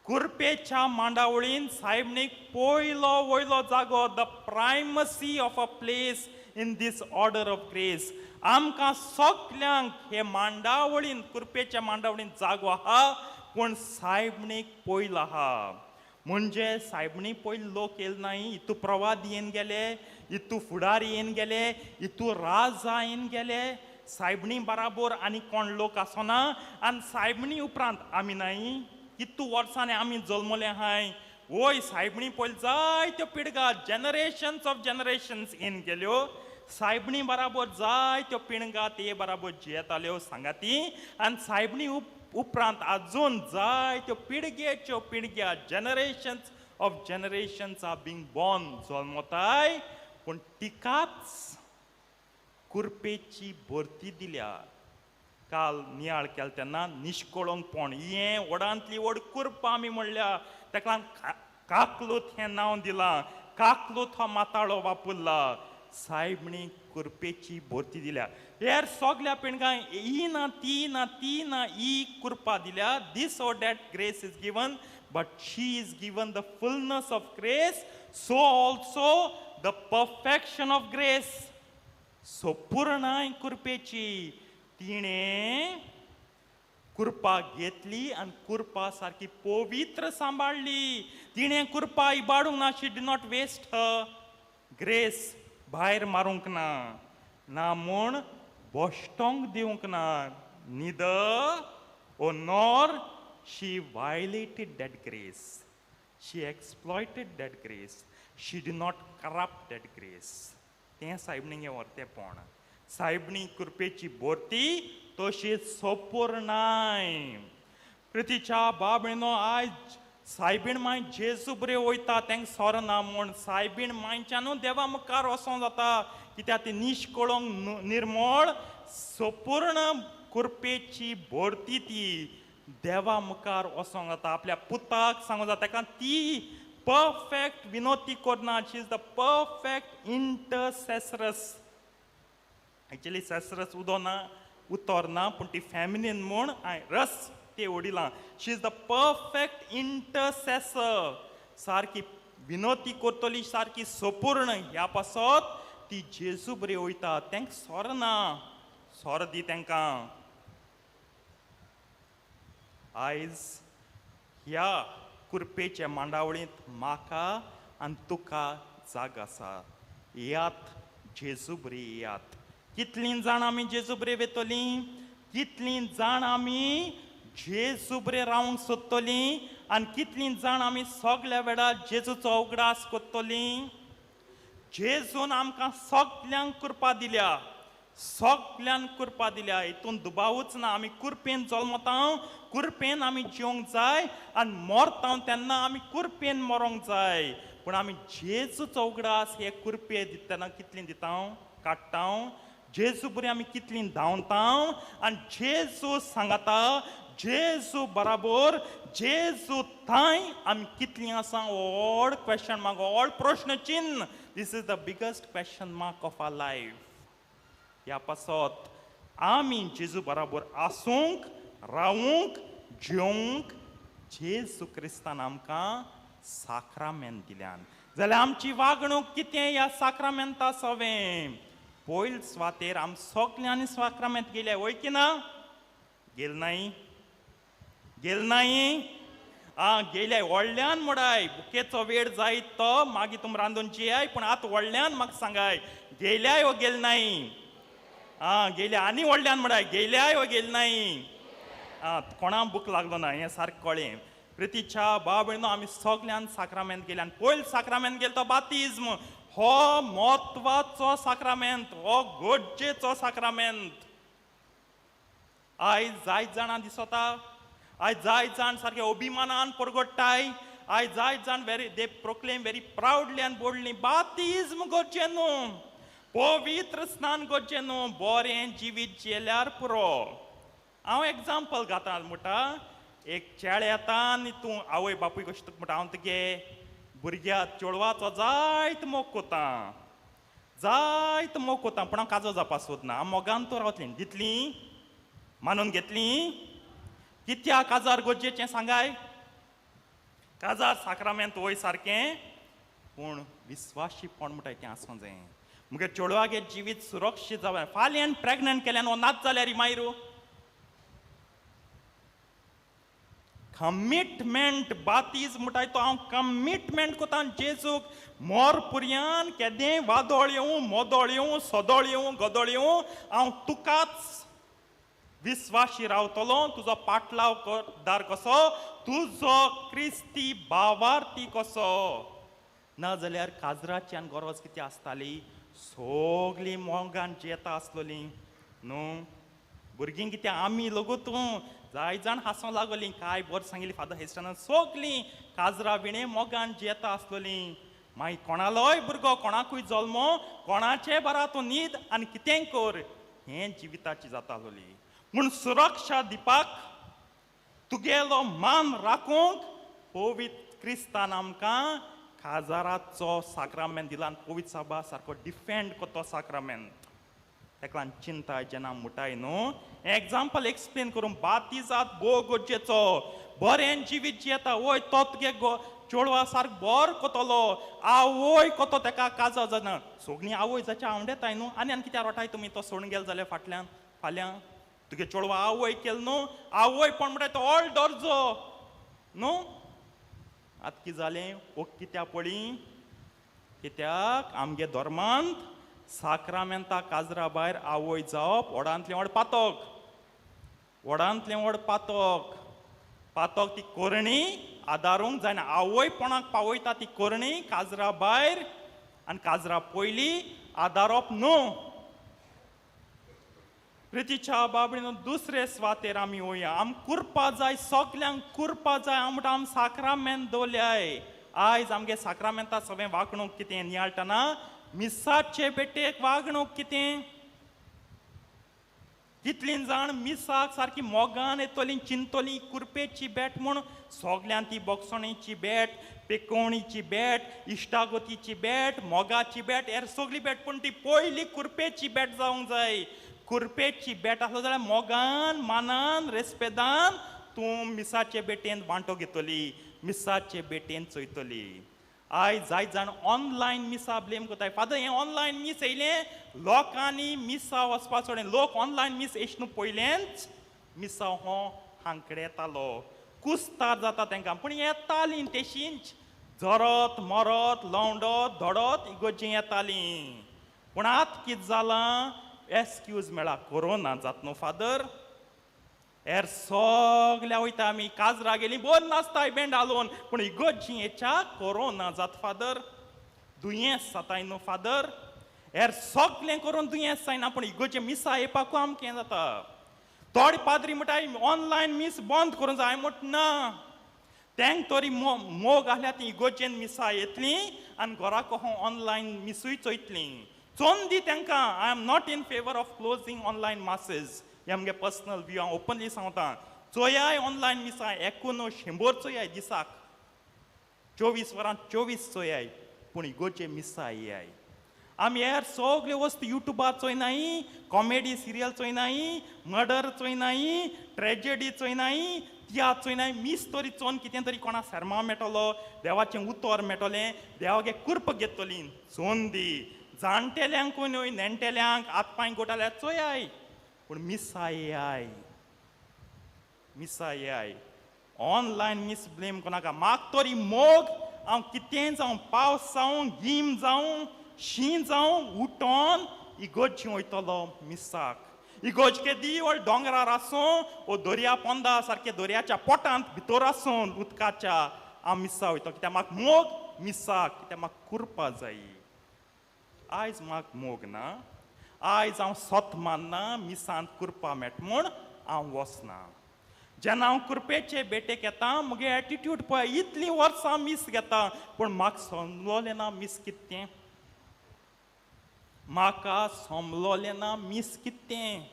कुर्पेच्या मांडावळीन सायबणीक पयलो वयलो जागो, the primacy of a place in this order of grace. आमकां सगल्यांक हे मांडावळीन, कुर्पेच्या मांडावळीन जागो आहा, पूण सायबणीक पयलो आहा. म्हणजे सायबणी पयलो लोक येयल नाय, इतू प्रवाद येवन गेले, इतू फुडारी येवन गेले, इतू राजा येवन गेले. सायबणी बराबर आनी कोण लोक आसना आनी सायबणी उपरांत आमी नाय. कितू वर्सांनी आमी जल्मले हाय, वय सायबणी पयली जायत्यो पिळगा, जनरेशन्स ऑफ जनरेशन्स येवन गेल्यो. सायबणी बराबर जायत्यो पिळगा ते बराबर जियेताल्यो सांगाती. आनी सायबणी उपरांत आजून जायत्यो पिळगेच्यो पिळग्या, generations of generations are being born, जल्मताय. पूण तिकाच कुर्पेची भरती दिल्या. काल नियाळ केल तेन्ना निश्कळंकपण हें व्हडांतली व्हड कुरपा आमी म्हणल्या ताका काकलूत हें नांव दिलां. काकलूत हो माताळो वापरला. सायबणी कुरपेची भरती दिल्या. हेर सगल्या पिणगां ही ना ती ना ती ना ही कुरपा दिल्या. This or that grace is given but she is given the fullness of grace so also the perfection of grace. So पुर्णाय कुरपेची तिणें कुरपा घेतली आनी कुरपा सारकी पवित्र सांबाळ्ळी. तिणें कुरपा इबाडूंक ना. She did not waste her grace. भायर मारूंक ना, ना म्हूण बोश्टोंक दिवंक ना. Neither or nor she violated that grace. She exploited that grace. She did not corrupt that grace. तें सायबणीगें व्हरतेंपण. सायबणी कृपेची भरती तशीच सोपूर्णाय. प्रितीच्या बाबणो आयज सायबीण माय जेजू बरें वयता तेंक सोरो ना म्हूण सायबीण मायच्यानू देवा मुखार वचोंक जाता कित्याक ती निश्कळंक निर्मळ सोपूर्ण कुरपेची भरती ती देवा मुखार वचोंक जाता. आपल्या पुताक सांगूंक जाता ताका ती परफेक्ट विनोती करना. She is the perfect intercessoress. Actually सेसरस उदो ना उतर ना पूण ती फॅमिलीन म्हूण हांवें रस ते उडिलां. She is the perfect intercessor. सारकी विनोती करतली सारकी सोपूर्ण ह्या पासत ती जेजू बरी वयता. तेंक सोर ना सोर दी तेंकां. आयज ह्या कुरपेच्या मांडावळींत म्हाका आनी तुका जाग आसा. येयात जेजू बरी येयात. कितलीं जाण आमी जेजू बरी वेतलीं, कितलीं जाण आमी जेजू बरें रावंक सोदतलीं आनी कितलीं जाण आमी सगल्या वेळार जेजूचो उगडास करतलीं. जेजून आमकां सगल्यांक कृपा दिल्या, सगल्यांक कृपा दिल्या. हितून दुबावूच ना. आमी कुरपेन जल्मता, कुरपेन आमी जिवंक जाय आनी मरता तेन्ना आमी कुरपेन मरोंक जाय. पूण आमी जेजूचो उगडास हे कुरपे दितना कितलीं दिता काडटा, जेजू बरें आमी कितलीं धांवता आनी जेजू सांगता जेजू बराबर जेजू थंय आमी कितलीं आसा. व्हड क्वेश्चन मार्क, व्हड प्रश्न चिन्न. This is the biggest question mark of our life. ह्या पासत आमी जेजू बराबर आसूंक रावूंक जिवंक जेजू क्रिस्तान आमकां साक्रामेंत दिल्यान. जाल्यार आमची वागणूक कितें ह्या साक्रामेंता सवें? पयल सुवातेर आम सगल्यांनी साक्रामेंत गेले वय की ना? गेल नाय, गेल नाय. आं गेले व्हडल्यान म्हणाय बुकेचो वेळ जायत तो मागीर तुम रांदून जेयाय. पूण आतां व्हडल्यान म्हाका सांगाय गेल्याय वो गेल नाय? आं गेले. आनी व्हडल्यान म्हणाय गेल्याय वो गेल नाय? आं कोणाक बूक लागलो ना हें सारकें कळ्ळें. प्रितीच्या भाव भयणो आमी सगल्यान साक्रामेंत गेले आनी पयल साक्रामेंत गेले तो बातिज्म. हो म्हत्वाचो साक्रामेंत, हो गरजेचो साक्रामेंत. आयज जायत जाणां दिसता, आयज जायत जाण सारके अभिमानान परगट्टाय, आयज जायत जाण very they proclaim very proudly आनी बोल्डली बातिज्म गरजें न्हू, पवित्र स्नान गरजें न्हू, बरें जिवीत जियेल्यार पुरो. हांव एग्जाम्पल घाता म्हणटा एक चेडे येता आनी तूं आवय बापूय कशें तुका म्हणटा हांव तुगे भुरग्या चेडवाचो जायत मोग कोता, जायत मोग कोता, पूण हांव काजो जावपा सोदना. हांव मोगान तूं रावतलीं दितलीं मानून घेतलीं. कित्याक काजार गरजेचें सांगाय? काजार साक्रामेंत वय सारकें पूण विस्वाशीपण म्हणटा तें आसूंक जाय. मुगे चेडवागे जिवीत सुरक्षीत जावं. फाल्यां प्रेग्नंट केल्यान वो नाच जाल्यार मागीर कमिटमेंट बातीज म्हणटाय तो हांव कमिटमेंट कोता जेजूक मोर पुरयान केदें वादोळ येवं मोदोळ येवं सदोळ येवं गदोळ येवं हांव तुकाच विस्वाशी रावतलो. तुजो पाटलाव दार कसो, तुजो क्रिस्ती बावार्थी कसो. ना जाल्यार काजराची आनी गरज कितें आसताली? सगलीं मोगान जियेता आसलोलीं न्हू. भुरगीं कितें आमी लोगू तूं जाय जाण हांसोंक लागोलीं. काय बरें सांगिल्ली फादर हेस्टनान सगलीं काजरा विणें मोगान जियेता आसलोलीं. मागीर कोणालोय भुरगो कोणाकूय जल्मो कोणाचे बरा तूं न्हीद आनी कितेंय कर हें जिविताची जाता आसलोली. म्हूण सुरक्षा दिवपाक, तुगेलो मान राखूंक पवित्र क्रिस्तान आमकां काजाराचो साक्रामेंत दिला आनी पवित्र सायबा सारको डिफेंड करता साक्रामेंत. ताका लागून चिंता जेन्ना मुटाय न्हू, एग्जाम्पल एक्सप्लेन करूं, बातिजाद भोव गरजेचो. बरें जिवीत जियेता वय तो तुगे चेडवा सारको बरो कोतलो, आवय कोतो तेका काजार जायना. सगळीं आवय जाच्या आवडेताय न्हू, आनी आनी कित्याक रोटाय तुमी तो सोडून गेले जाल्यार फाटल्यान फाल्यां तुगे चेडवा आवय केल न्हू, आवय पण म्हणटा तो ऑल दर्जो न्हू. आतां कितें जालें, ओ कित्याक पळी, कित्याक आमगे धर्मांत साक्रामेंता काजरा भायर आवय जावप व्हडांतलें व्हड पातक, व्हडांतलें व्हड पातक. पातक ती करणी आदारूंक जायना. आवयपणाक पावयता ती करणी काजरा भायर आनी काजरा पयलीं आदारप न्हू. प्रितीच्या बाबडीन दुसरे सुवातेर आमी वया. आम कुरपा जाय, सगल्यांक कुरपा जाय. आम म्हणटा आम साक्रामेंत दवरल्याय. आयज आमगे साक्रामेंता सगळें वागणूक कितें नियाळटना मिसाचे बेटेक वागणूक कितें, कितलीं जाण मिसाक सारकी मोगान येतलीं, चिंतलीं कुरपेची बेट म्हूण. सगल्यांक ती बोगसणीची बेट, पेकोवणीची बेट, इश्टागतीची बेट, मोगाची बेट, हेर सगळी बेट, पूण ती पयली कुरपेची बेट जावंक जाय. कुरपेची बेट आसलो जाल्यार मोगान, मानान, रेस्पेदान तूं मिसाचे बेटेन वांटो घेतली, मिसाचे बेटेन चोयतली. आयज जायत जाण ऑनलायन मिसा ब्लेम करताय. फादर हें ऑनलायन मीस येयलें, लोकांनी मिसा वचपा सोडलें. लोक ऑनलायन मीस येश न्हू पयलेंच मिसा हो हांकडेतालो, कुस्तार जाता तांकां, पूण येतालीं तेशींच जरत मरत लवंडत धडत इगोर्जी येतालीं. पूण आतां कितें जालां, एक्सक्यूज मेळ्ळा, कोरोना जात न्हू फादर, हेर सगल्या वयता आमी काजरा गेलीं बोर नाचताय बेंड हालोवन, पूण इगोर्जी हेच्या कोरोना जात फादर, दुयेंस जाताय न्हू फादर, हेर सगलें करून दुयेंस जायना, पूण इगोर्जे मिसा येवपाकू आमकां हें जाता. थोडे पाद्री म्हणटाय ऑनलायन मीस बंद करूंक जाय. हांवें म्हणटा ना, तेंक तरी मोग आसल्यार ती इगोर्जेन मिसा येतलीं आनी घराक ऑनलायन मिसूय चोयतलीं. चोन दी तांकां. I am not in favour of closing online masses. हें आमगे पर्सनल व्यू, हांव ओपनली सांगता. चोयाय ऑनलायन मिसां एकूण 100 चोयाय दिसाक, 24 वरां 24 चोयाय, पूण इगोर्जे मिसां येयाय. आमी हेर सगल्यो वस्तू युट्यूबार चोयनाय, कॉमेडी सिरियल चोयनाय, मर्डर चोयनाय, ट्रेजेडी चोयनाय, तियात्र चोयनाय, मीस तरी चोन कितें तरी कोणा सेर्मांव मेळटलो, देवाचें उतर मेळटलें, देवागे कुर्प घेतली. चोन दी जाणटेल्यांकूय न्हय, नेणटेल्यांक हात पांय गोटाल्यार चोयाय, पूण मिसा येयाय, मिसा येयाय. ऑनलायन मीस ब्लेम करनाका. म्हाका तरी मोग, हांव कितें जावं, पावस जावं, गीम जावं, शीं जावं, उठोन इगोर्जी वयतलो मिसाक. इगोर्ज केदी व्हड दोंगरार आसूं वो दर्या पोंदा सारके दर्याच्या पोटांत भितर आसूं उदकाच्या, हांव मिसा वयतो. कित्याक म्हाका मोग मिसाक, कित्याक म्हाका कुरपा जाय. आयज म्हाका मोग ना, आयज हांव सत मानना, मिसांत कुरपा मेळटा म्हूण हांव वचना. जेन्ना हांव कुरपेचे बेटेक येता म्हगे एटिट्यूड पळय, इतलीं वर्सां मीस घेता पूण म्हाका समजलें ना मीस कितें, म्हाका समजलें ना मीस कितें.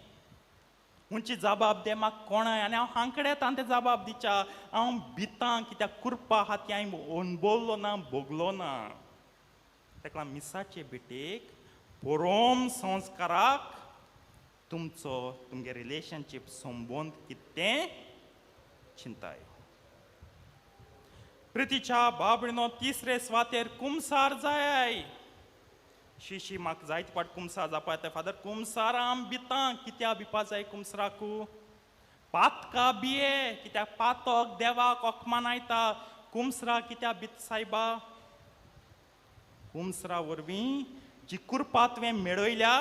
उंची जबाब दे म्हाका कोणाय, आनी हांव हांकडेता ते जबाब दिच्या. हांव भितां कित्याक कुरपा आहा ती हांवें अणभवलो ना, भोगलो ना. ताका लागून मिसाचे बेटेक परोम संस्काराक तुमचो तुमगे रिलेशनशीप संबंद कितें चिंताय. प्रितीच्या बाबडीनो तिसरे सुवातेर कुमसार जाय. शी म्हाका जायते फावट कुमसार जावपा येता. फादर कुमसार आम भितां, कित्याक भिवपा जाय कुमसराकू? पातका बिये, कित्याक पातक देवाक अकमानायता. कुमसरा कित्याक भित सायबा? कुमसरा वरवीं जी कुरपा तुवें मेळयल्या,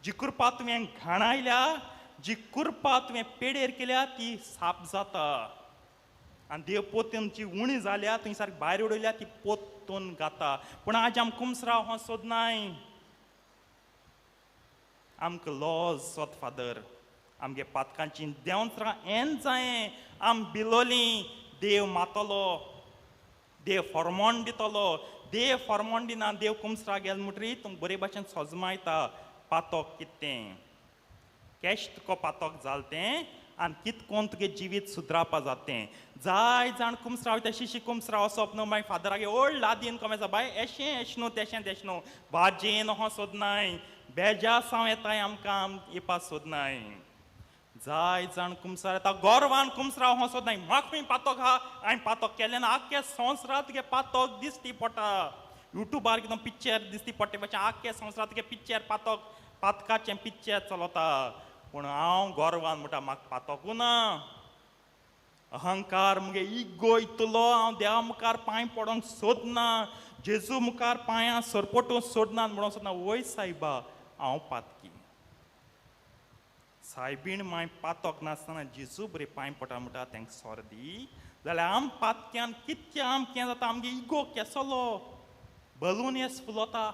जी कुरपा तुवें घाणायल्या, जी कुरपा तुवें पेडेर केल्या ती साप जाता. आनी देव पोतून जी उणी जाल्या तुवें सारकी भायर उडयल्या ती पोतून गाता. पूण आज आम कुमसरा हो सोदनाय, आमकां लॉज सोद फादर, आमगे पातकांची देंवचारां एन जायें, आम बिलोली देव मातलो, देव फॉर्मोन दितलो. देव फॉर्मोन दिना, देव कुमसरा गेल म्हणटरी तुमकां बरे भाशेन सोजमायता पातक कितें. कॅश तुका पातोक जाल तें आनी कितकोन तुगे जिवीत सुदरापा जाता तें. जाय जाण कुमसराव तशी कुमसराव वसप न्हू, मागीर फादरागे व्हड लादीन कोमेसा बाय एशें एश न्हू तेशें तेश न्हू, भाजयेन हो सोदनाय, बेजासांव येताय आमकां येवपा सोदनाय. जाय जाण कुमसार येता गोरवान कुमसराव हो सोदनाय, म्हाका खंय पातोक आहा, हांवें पातोक केलें ना, आख्खे संवसारांत तुगे पातोक दिसती पडटा. युट्यूबार कितें पिक्चर दिसती पडटा मातशें आख्खे संवसारांत तुगे पिक्चर पातोक पातकाचें पिक्चर चलता. पूण हांव गोरवान म्हणटा म्हाका पातोकूं ना, अहंकार मुगे इगो इतलो, हांव देवा मुखार पांय पडोंक सोदना, जेजू मुखार पांयां सरपटूंक सोदना म्हणून सोदना. वय सायबा हांव पातकी, सायबीण माय पातोक नासतना जेजू बरें पांय पडटा म्हणटा तांकां सोर दी जाल्यार आम पातक्यान कितकें आमकें जाता, आमगे इगो केसलो बलून येस फुलोता.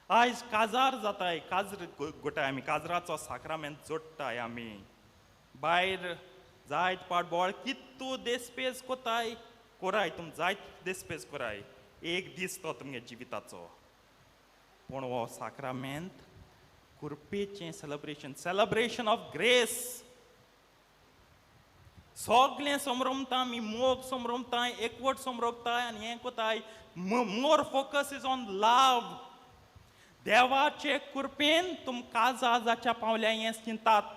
आयज काजार जाताय, काजर गोटाय आमी, काजराचो साक्रामेंत जोडटाय आमी, भायर जायत पाट बोळ कितू देसपेज कोताय कोराय, तुम जायत देसपेज कोराय, एक दीस तो तुमगे जिविताचो. पूण हो साक्रामेंत कुर्पेचें सेलेब्रेशन, सेलेब्रेशन ऑफ ग्रेस. सगळें समरमता आमी, मोग समरमताय, एकवट समरमताय आनी हें कोताय. More focus is on love. देवाचे कृपेन तुम काजा जाच्या पावल्या हें चिंतात.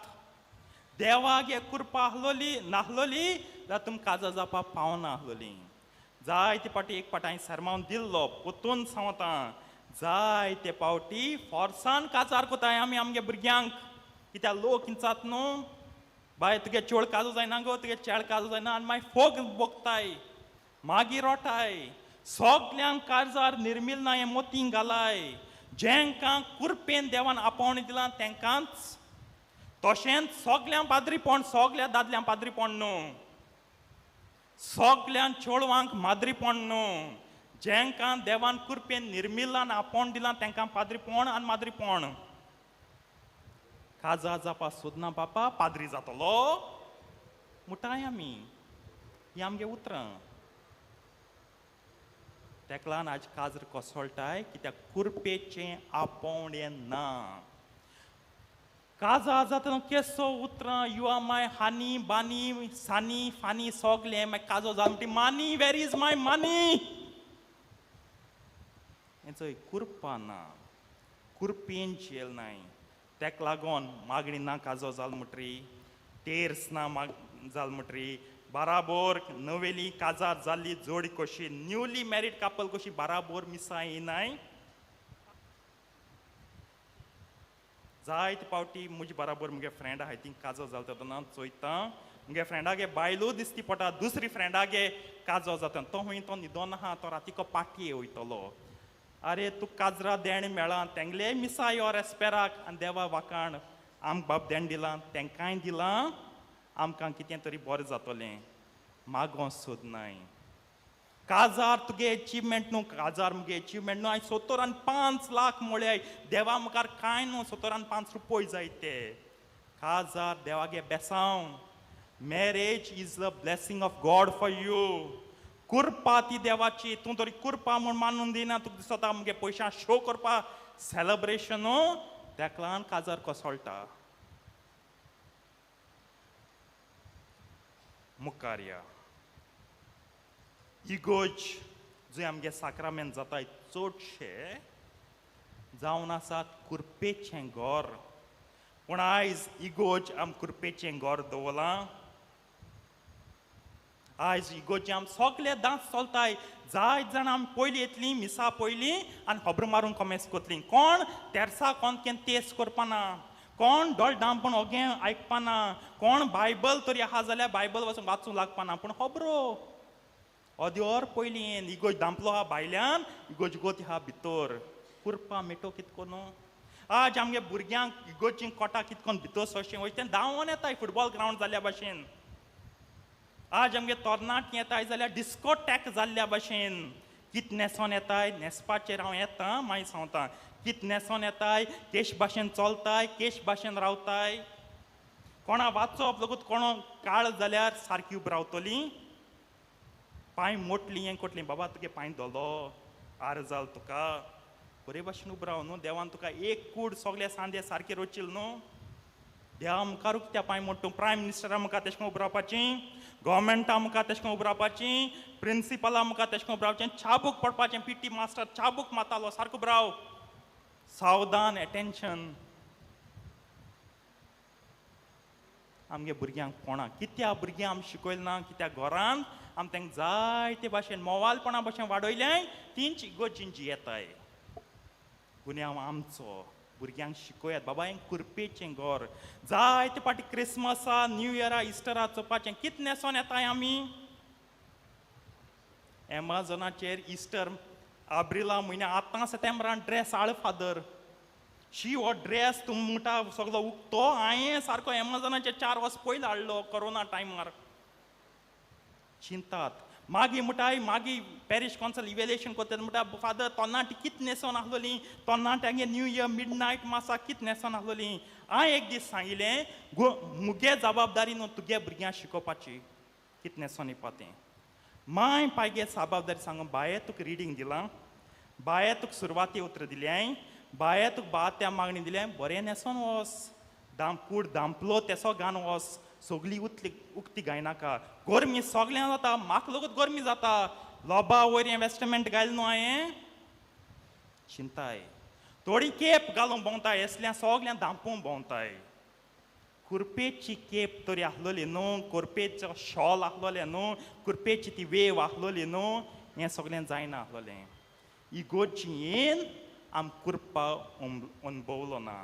देवाक हे कृपा आहलोली नाहलोली जाल्यार तुम काजा जावपा पावना आहलोली. जायते पाटी एक पाट हांवें सरमावन दिल्लो पोतून सांगता, जायते पावटी फोर्सान काजार कोताय आमी आमगे भुरग्यांक, कित्याक लोक इंचात न्हू बाय तुगे चोड काजू जायना गो, तुगे चेड काजू जायना, आनी मागीर फोग भोगताय, मागीर रोटाय, सगल्यांक काजार निर्मिल ना हें मोतींक घालाय. जेंकां कुरपेन देवान आपोवणें दिलां तेंकांच, तशेंच सगल्यांक पाद्रीपण, सगल्या दादल्यांक पाद्रीपण न्हू, सगल्यांक चेडवांक माद्रीपण न्हू, जेंकां देवान कुरपेन निर्मिलां आपोवण दिलां तेंकां पाद्रीपण आनी माद्रीपण. काजा जावपा सोदना बापा, पाद्री जातलो मुटाय आमी, ही आमगे उतरां. तेका लागून आज काजर कोसळटाय कित्याक कुरपेचें आपोवणें ना. काजा जातना केसो उतरां, you are my honey bunny sunny funny सगलें, मागीर काजो जाल म्हणटी money, where is my money. हें कुरपा ना, कुरपेन झेल नाय. तेका लागून मागणी ना काजो जाल म्हणटरी, तेर्स ना माग जाल म्हणटरी, बाराबोर नवेली काजार जाल्ली जोडी कशी, न्यूली मॅरीड कापल कशी बाराबोर मिसां येनाय. जायते पावटी म्हजे बाराबोर मुगे फ्रेंड आहाय ती काजो जाल तेन्ना चोयता, मुगे फ्रेंडागे बायलो दिसती पडटा, दुसरी फ्रेंडागे काजो जाता, तो खंय तो न्हिदोन आहा, तो रातीको पाटये वयतलो. आरे तूं काजरा देणें मेळ्ळां तेंगले मिसा यो रेस्पेराक आनी देवा वाखाण आमकां बाब देण दिलां तेंकांय दिलां, आमकां कितें तरी बरें जातलें. मागों सोदनाय. काजार तुगे एचिवमेंट न्हू, काजार मुगे एचिवमेंट न्हू. हांवें 75 लाख मोळ्याय देवा मुखार कांय न्हू, 75 रुपय जाय ते. काजार देवागे बेसांव. Marriage is the blessing of God for you. कुरपा ती देवाची, तूं तरी कुरपा म्हूण मानून दिना, तुका दिसता मुगे पयशां शो करपा सेलेब्रेशन, तेका लागून काजार कोसळटा. मुखार या इगोज जंय आमगे साक्रामेंत जाताय चडशे जावन आसात कुरपेचें घर. पूण आयज इगोज आम कुरपेचें घर दवरलां. आयज इगोजी आम सगळे दांत चलताय. जायत जाणां आमी पयलीं येतलीं मिसा पयलीं आनी खबरो मारून कोमेस कोतलीं. कोण तेर्सा कोण केन्ना तेस करपाना, कोण डोळ दामपण ओगे आयकपाना, कोण बायबल तरी आहा जाल्यार बायबल वचून वाचूंक लागपाना, पूण खबरो अद्योर पयलीं येन इगोज दामपलो आहा भायल्यान, इगोज गोती आहा भितर. कुरपा मेटो कितको न्हू. आज आमगे भुरग्यांक इगोजी कोटा कितकोन भितर सरचें वयता तें धांवोन येताय फुटबॉल ग्रावंड जाल्ल्या भाशेन. आज आमगे तरणाटीं येताय जाल्यार डिस्कोटॅक जाल्ल्या भाशेन. कित न्हेसोन येताय, न्हेसपाचेर हांव येता मागीर सांगता, कित न्हेसोन येताय, केश भाशेन चलताय, केश भाशेन रावताय. कोणा वाचप लगूत कोणो काळ जाल्यार सारकी उब रावतली, पांय मोटली हें कोटली, बाबा तुगे पांय धोलो आर जाल तुका. बरे भाशेन उबो राव न्हू. देवान तुका एक कूड सगळे सांदे सारके रोचील न्हू. देवा मुखार त्या पांय मोडटू, प्रायम मिनिस्टरा मुखार तेशें करून उबो रावपाचें, गव्हर्मेंटा मुखार तेशें करून उबो रावपाचें, प्रिंसिपला मुखार तेशें करून उबो रावचें, चाबूक पडपाचें, पी टी मास्टर चाबूक मारतालो, सारको उबो राव, सावधान, एटेन्शन. आमगे भुरग्यांक कोणा कित्या भुरग्यांक आमी शिकयलें ना, कित्याक घरांत आमी तांकां जायते भाशेन मोवालपणा भाशेन वाडयलें, तींच इगोर्जीन जियेताय. गुन्यांव आमचो. भुरग्यांक शिकयात बाबा हें कुरपेचें घर. जायते फाटी क्रिसमसा, न्यू इयरा, इस्टरा चोवपाचें कितें न्हेसोन येताय आमी. एमेझॉनाचेर इस्टर आब्रिला म्हयन्या आतां सेतेंब्रान ड्रेस हाड फादर, शी हो ड्रेस तूं म्हणटा सगलो उक्तो. हांवें सारको एमेझॉनाचेर 4 वर्स पयलीं हाडलो कोरोना टायमार. चिंतात मागीर म्हणटाय, मागीर पॅरीश कौन्सिल इवेल्युएशन करता म्हणटा फादर तोन्नाटी कितें न्हेसोन आसलोलीं, तोन्नाट्यांगे न्यू इयर मिड नायट मासाक कितें न्हेसोन आसलोलीं. हांवें एक दीस सांगिल्लें, मुगे जबाबदारी न्हू तुगे भुरग्यांक शिकोवपाची कितें न्हेसोन येवपा तें. माय पायगे जबाबदारी सांगून बाये तुका रिडींग दिलां, बाये तुका सुरवाती उतरां दिल्याय, बाये तुका बात्या मागणी दिल्या, बरें न्हेसोन वस, कूड धांपलो तेसो घान वस, सगळी उतली उक्ती गायनाका. गरमी सगळ्यांक जाता, म्हाका लगूत गरमी जाता, लोबा वयर हें वेस्टमेंट घायलें न्हू हांवें. चिंताय थोडी केप घालूंक भोंवताय, येसल्या सगळ्यां धांपूंक भोंवताय. कुरपेची केप तरी आसलोली न्हू, कुरपेचो शॉल आसलोलें न्हू, कुरपेची ती वेव आसलोली न्हू, हें सगळें जायना आसलोलें. इगोर्जी येन आम कुरपा अणभवलो ना.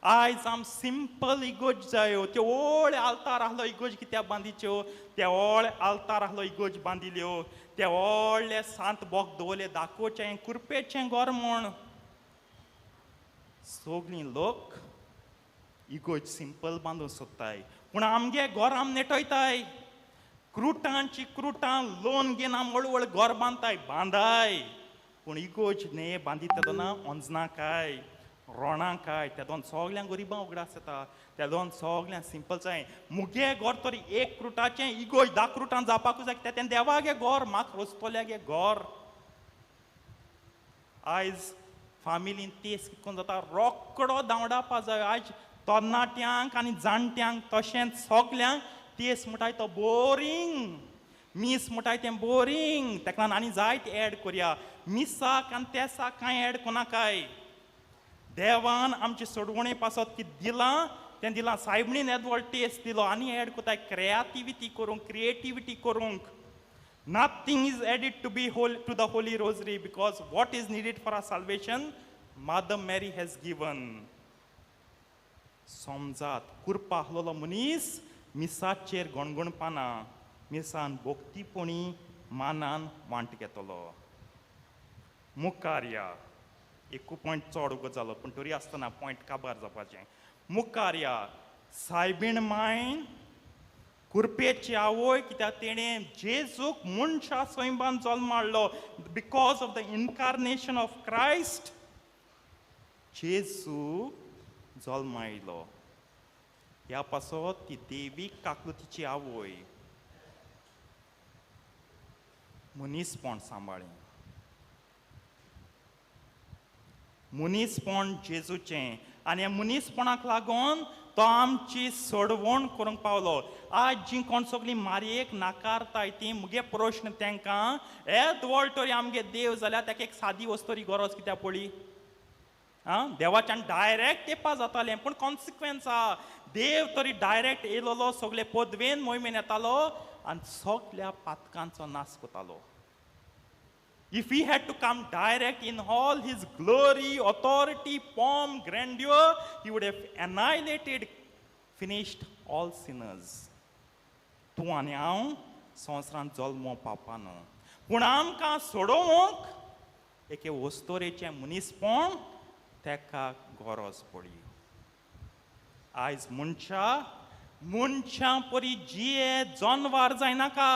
आयज आम सिंपल इगोर्ज जायो. त्यो व्हडले आल्तार आसलो इगोर्ज कित्याक बांदिच्यो, ते व्हडले आल्तार आसलो इगोर्ज बांदिल्यो, ते व्हडले सांत बोक दवरले दाखोवचें कुरपेचें घर म्हूण. सगळीं लोक इगोर्ज सिंपल बांदूंक सोदताय, पूण आमगे घर आम नेटयताय. क्रुटांची क्रुटां लोन घेवन आम व्हड व्हड घर बांदताय, बांदाय, पूण इगोर्ज न्हय बांदिता तेन्ना ओंजना काय रोणां काय, तेदोन सगळ्यांक गरिबां उगडास येता, तेदोन सगळ्यांक सिंपल जाय. मुगे घर तरी एक क्रुटाचें, इगोर्ज 10 क्रुटां जावपाकूच जाय, तें देवागे घर, म्हाका रोसतल्यागे घर. आयज फामिलीन तेस कितकोन जाता, रोकडो धांवडावपा जाय. आयज तरणाट्यांक आनी जाणट्यांक तशेंच सगल्यांक तेस म्हणटाय तो बोरींग, मीस म्हणटाय तें बोरींग. तेका लागून आनी जायते एड करया मिसाक आनी तेसाक कांय एड कोनाकाय. देवान आमचे सोडवणे पासत कितें दिलां तें दिलां. सायबणीन येदो व्हड टेस्ट दिलो आनी एड कोताय क्रिएटिविटी करूंक, क्रिएटिविटी करूंक. Nothing is added to be to the Holy Rosary because what is needed for our salvation Mother Mary has given. समजात कुरपा आसलेलो मनीस मिसाचेर गणगणपाना, मिसान भोक्तीपणी मानान वांट घेतलो. मुखार या, एकू पॉयंट चड उगत जालो पूण तरी आसतना पॉयंट काबार जावपाचें. मुखार या, सायबीण मायन कुरपेची आवय, कित्याक तेणें जेजूक मनशा सैमान जल्म हाडलो. Because of the incarnation of Christ जेजू जल्म आयलो. ह्या पासत ती देवी काकलुतीची आवय मनीसपण सांबाळ्ळें, मनीसपण जेजूचें. आनी ह्या मनीसपणाक लागून तो आमची सोडवण करूंक पावलो. आज जीं कोण सगळीं मारयेक नाकारताय ती मुगे प्रश्न तांकां, येद व्हड तरी आमगे देव जाल्यार ताका एक सादी वस्तोरी गरज कित्याक पडली? आं, देवाच्यान डायरेक्ट येवपा जातालें, पूण कॉन्सिक्वन्स आहा. देव तरी डायरेक्ट येयलोलो, सगळे पदवेन मोहिमेन येतालो आनी सगल्या पातकांचो नाश करतालो. If he had to come direct in all his glory, authority, pomp, grandeur, he would have annihilated, finished all sinners. तूं आनी हांव संवसारांत जल्मो पावपा न्हू, पूण आमकां सोडोवंक एके वस्तोरेचें मनीसपण तेका गरज पडली. आयज मनशां मनशां परी जिये जनवार जायनाका,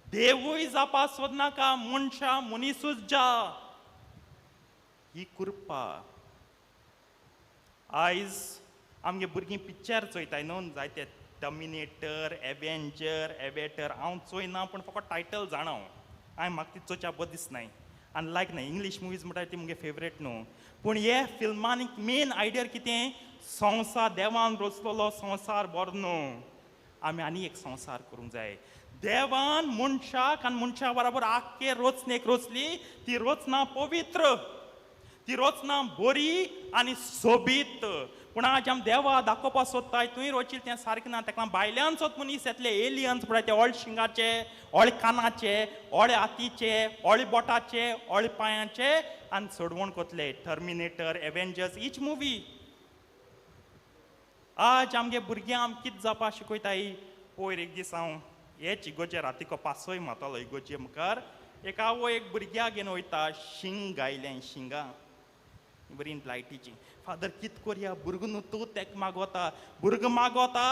देवूय जापा सोदनाका, मनशां मनीसूच जा. ही कृपा. आयज आमगे भुरगीं पिक्चर चोयताय न्हू, जायते टर्मिनेटर, एवेंजर, एवेटर. हांव चोयना पूण फकत टायटल जाणा हांव, हांवें म्हाका ती चोवच्या बरें दिसनाय. आनी लायक न्हय इंग्लीश मुवीज म्हणटा ती मुगे फेवरेट न्हू, पूण हे फिल्मान मेन आयडिया कितें, संवसार देवान रचलेलो संवसार बरो न्हू, आमी आनी एक संवसार करूंक जाय. देवान मनशाक आनी मनशा बराबर आख्खे रचनेक रचली, ती रचना पवित्र, ती रचना बरी आनी सोबीत. पूण आज आमी देवा दाखोवपाक सोदताय तुवें रचिल्लें तें सारकें ना. ताका भायल्यान सोद मनीस येतले, एलियन्स म्हणटा ते ओळ शिंगाचे, ओळ कानाचे, ओळ हातीचे, ओळ बोटाचे, ओळ पांयाचे आनी सोडवण कोतले. टर्मिनेटर, एव्हेंजर्स, इच मुवी. आज आमगे भुरग्यां आम कितें जावपा शिकयताय. पयर एक दीस हांव हेच इगोजे रातीको पासय मारतालो इगोजे मुखार, एक आवय एक भुरग्याक घेवन वयता, शिंग गायलें, शिंगां बरी लायटीची. फादर कित कोरया, भुरगो न्हू तूं तेका मागोता, भुरगो मागोता,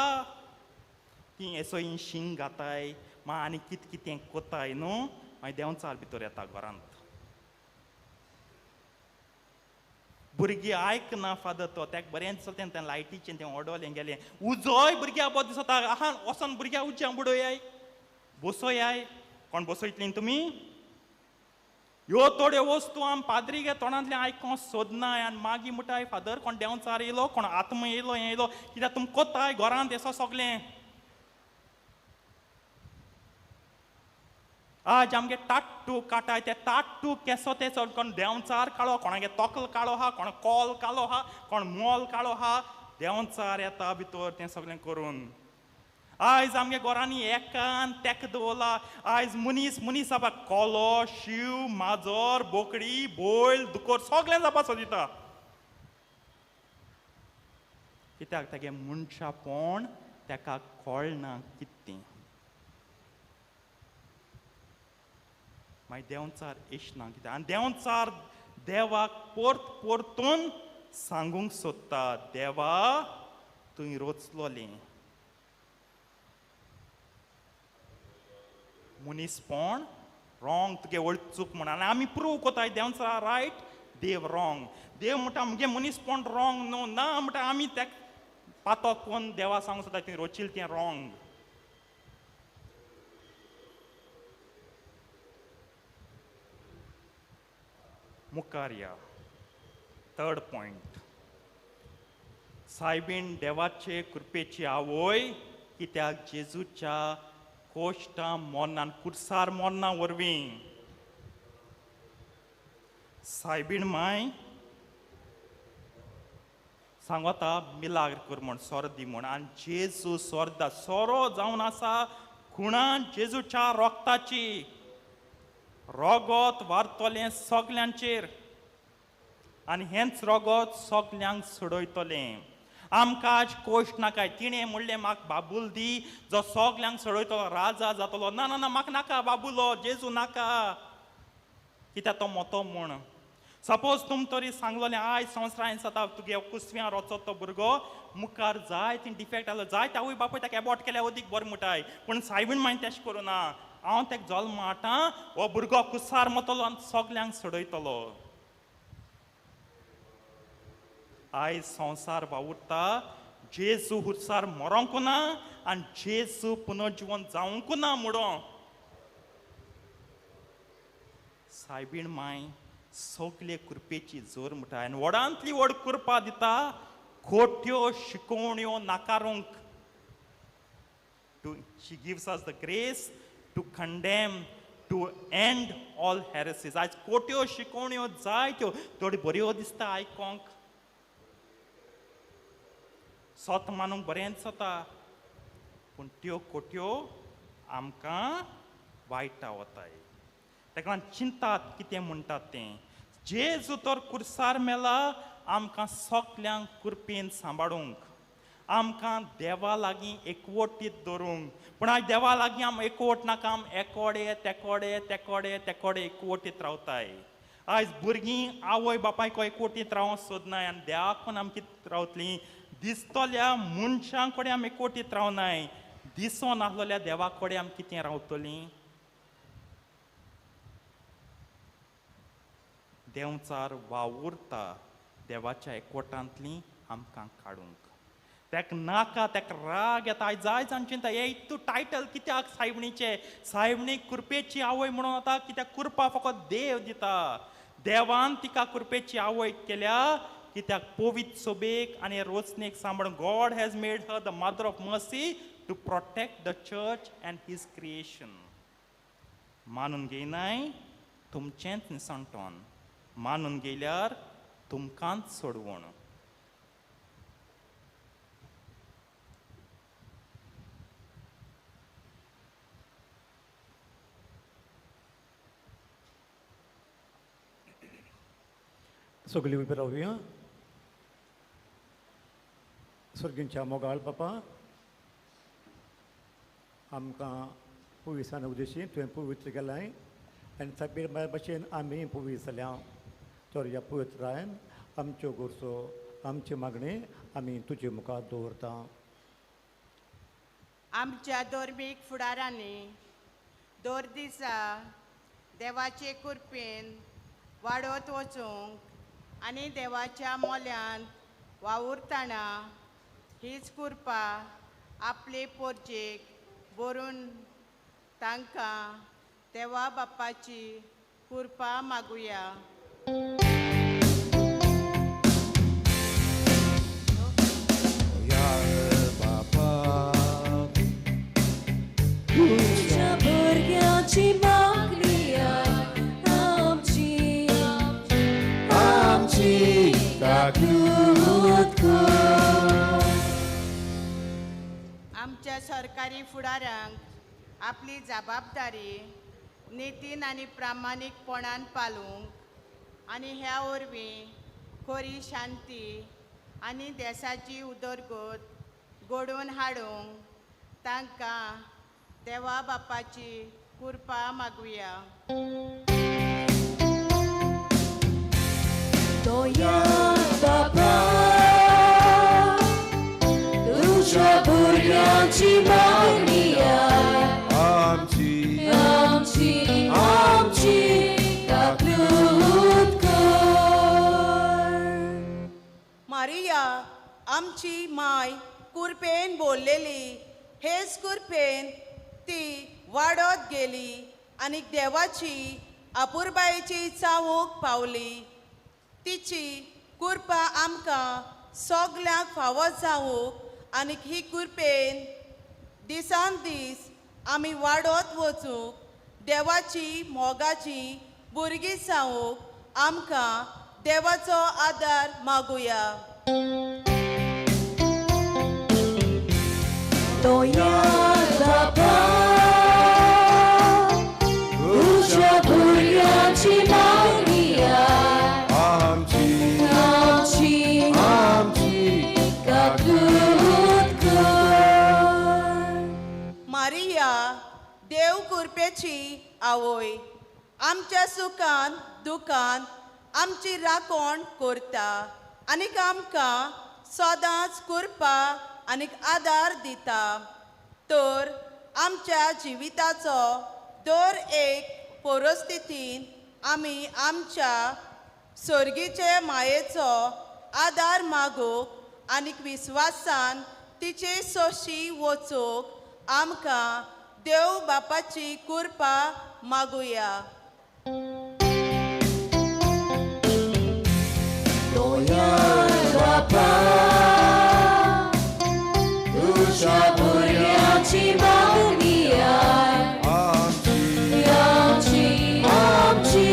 ती एसो शिंग घाताय मा आनी कित कितें कोताय न्हू, मागीर देंवचार भितर येता घरांत. भुरगीं आयकना फादर, तो तेका बरें दिसता तें लायटीचें तें ओडोलें गेलें. उजोय भुरग्या बरो दिसता, आहा वचोन भुरग्या उज्यां बुडोयाय, बसोयाय. कोण बसयतलीं तुमी? ह्यो थोड्यो वस्तू आम पाद्री गे तोंडांतल्यान आयकोंक सोदनाय आनी मागीर म्हणटाय फादर कोण देंवचार येयलो, कोण आत्मा येयलो, हें येयलो, कित्याक तुमी कोताय घरांत येसो सगलें. आज आमगे टाट्टू काटाय, ते टाट्टू केसो ते चड कोण देंवचार काळो, कोणागे तोकल काळो आहा, कोण कोल काळो आहा, कोण मोल काळो आहा, देंवचार येता भितर तें सगळें करून. आयज आमगे घरांनी एकान तेका दवरला. आयज मनीस मनीस जावपाक कोलो, शींव, माजर, बोकडी, बैल, दुकोर सगळें जावपाक सोदिता. कित्याक तेगे मनशापण तेका कळना कितें. मागीर देंवचार येशना कित्याक, आनी देंवचार देवाक परत परतून सांगूंक सोदता, देवा तुवें रचलोलें मनीसपण रॉंग, तुगे वळ चूक म्हण. आनी आमी प्रूव कोताय देंवचार रायट, देव रॉंग. देव म्हणटा मुगे मनीसपण रॉंग न्हू, ना म्हणटा आमी तेका पातो कोन्न देवा सांगूंक सोदता तुवें रचिल्लें तें रॉंग. मुखार या थर्ड पॉयंट, सायबीण देवाचे कृपेची आवय कित्याक जेजूच्या कोश्टां मोन्नान कुर्सार मोन्ना वरवीं सायबीण माय सांगता मिलाग्र कर म्हण, सोरो दी म्हण. आनी जेजू सोरदा, सोरो जावन आसा खुणान जेजूच्या रोगताची, रोगत वारतलें सगल्यांचेर आनी हेंच रोगत सगल्यांक सोडयतलें. आमकां आज कोश्ट नाकाय. तिणें म्हणलें म्हाका बाबूल दी जो सगल्यांक सोडयतलो, राजा जातलो. ना ना ना, म्हाका नाका बाबुलो, जेजू नाका, कित्याक तो मोतो म्हूण. सपोज तुम तरी सांगलोलें आयज संवसारान जाता तुगे कुसव्यां रोचो तो भुरगो मुखार जाय ती डिफेक्ट आसलो, जाय आवय बापूय ताका एबॉट केल्यार अदीक बरें म्हणटाय, पूण सायबीण मागीर तेश करूं ना, हांव ताका जल्म हाडटा, हो भुरगो कुसार मतलो आनी सगल्यांक सोडयतलो. आयज संवसार वावुरता जेजू हुरसार मरोंक ना आनी जेजू पुनर्जिवन जावंक ना म्हणून सायबीण माय सगले कृपेची जोर म्हणटा आनी व्हडांतली व्हड कृपा दिता खोट्यो शिकोवण्यो नाकारूंक. She gives us the grace to condemn, to end all heresies. आयज खोट्यो शिकोवण्यो जायत्यो थोड्यो बऱ्यो दिसता आयकोंक, सत मानूंक बरें दिसता, पूण त्यो खोट्यो आमकां वायटा वताय. ताका लागून चिंतात कितें म्हणटात तें. जेजू तर कुर्सार मेला आमकां सगल्यांक कृपेन सांबाळूंक, आमकां देवा लागीं एकवटीत दवरूंक. पूण आयज देवा लागीं आम एकवट नाका, आम एकोडे तेकोडे तेकोडे तेकोडे एकवटीत रावताय. आयज भुरगीं आवय बापायक एकवटीत रावंक सोदनाय आनी देवाक आम कितें रावतलीं. दिसतल्या मनशां कडेन आमी एकवटीत रावनाय, दिसोन आसलेल्या देवा कडेन आमी कितें रावतलीं. देंवचार वावुरता देवाच्या एकवटांतली आमकां काडूंक. तेक नाका, तेक राग येता. आयज जाय जाण चिंता, हे तूं टायटल कित्याक सायबणीचें, सायबणी कृपेची आवय म्हणून आतां कित्याक? कृपा फकत देव दिता. देवान तिका कृपेची आवय केल्या कित्याक? पवित्र सोबेक आनी रोचणेक सांबाळून. God has made her the mother of mercy to protect the church and his creation. मानून घेयनाय तुमचेंच निसणटोन, मानून घेयल्यार तुमकांच सोडवण.
सगळीं उबी रावया. सर्गींच्या मोगाळ बापा, आमकां पुविसान उद्देशी तुवें पवित्र केलाय आनी साबीर माय भशेन आमी पवित्र जाल्या. तर ह्या पवित्रायन आमच्यो गरजो, आमची मागणी आमी तुजे मुखार दवरता.
आमच्या धर्मीक फुडारांनी दर दिसा देवाचे कृपेन वाडत वचूंक आनी देवाच्या मोल्यांत वावुरतना हीच कृपा आपले पोरजेक बरून तांकां देवा बाप्पाची कृपा मागुया.
तुज्या भुरग्यांची मागणी आमची, आमची काकूत कर.
आमच्या सरकारी फुडारांक आपली जबाबदारी नितीन आनी प्रामाणीकपणान पालूंक आनी ह्या वरवीं खरी शांती आनी देसाची उदरगत घडोवन हाडूंक तांकां देवा बापाची कृपा मागुया.
दोया बापा, तुज्या भुरग्यांची मागणी
आमची,
आमची, आमची काकूत कर.
मारिया आमची माय कुरपेन बोललेली, हेच कुरपेन ती वाडत गेली आनी देवाची अपुरबायेची चावूंक पावली. तिची कृपा आमकां सगल्यांक फावो जावूंक आनी ही कृपेन दिसान दीस आमी वाडत वचूंक, देवाची मोगाची भुरगीं जावूंक आमकां देवाचो आदार मागुया.
दोया बापा, तुज्या भुरग्यांची मागणी
आमची,
आमची,
आमची
काकूत कर.
मारिया देव कृपेची आवय, आमच्या सुखान दुखान आमची राखण करता आनीक आमकां सदांच कृपा आनीक आदार दिता. तर आमच्या जिविताचो दर एक परिस्थितीन आमी आमच्या सर्गीचे मायेचो आदार मागूंक आनीक विस्वासान तिचे सोशी वचूंक आमकां देव बापाची कृपा मागुया.
दोया बापा, तुज्या भुरग्यांची मागणी
आमची,
आमची, आमची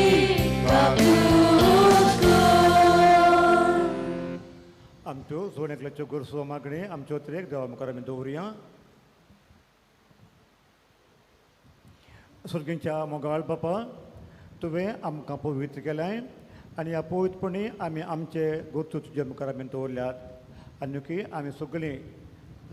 काकूत कर.
आमच्यो जोड एकल्याच्यो गरजो मागणी आमच्यो त्रेक देवा मुखार आमी दवरुया. सर्गींच्या मोगाळ बापा, तुवें आमकां पवित्र केलें आनी ह्या पवित्रपणी आमी आमचे गरजो तुज्या मुखार आमी दवरल्यात. आनी आमी सगळीं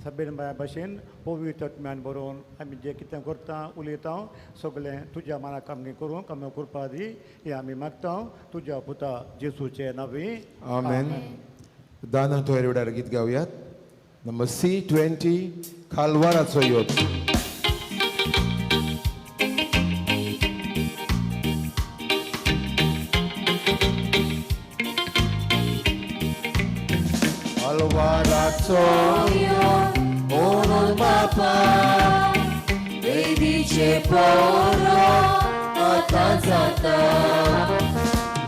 सभेन बाया भाशेन पवित्र आत्म्यान बरोवन आमी जें कितें करता उलयता सगळें तुज्या मनाक आमगें करूंक आमी कृपा दी, हें आमी मागता तुज्या पुता जेसूचे नांवी.
आमेन. दाना तोयर वेळार गीत गावयात. Number C20, खालवाराचो योत. कालवाराचो
म्हणून बापा वेदीचे पोरो आतां जाता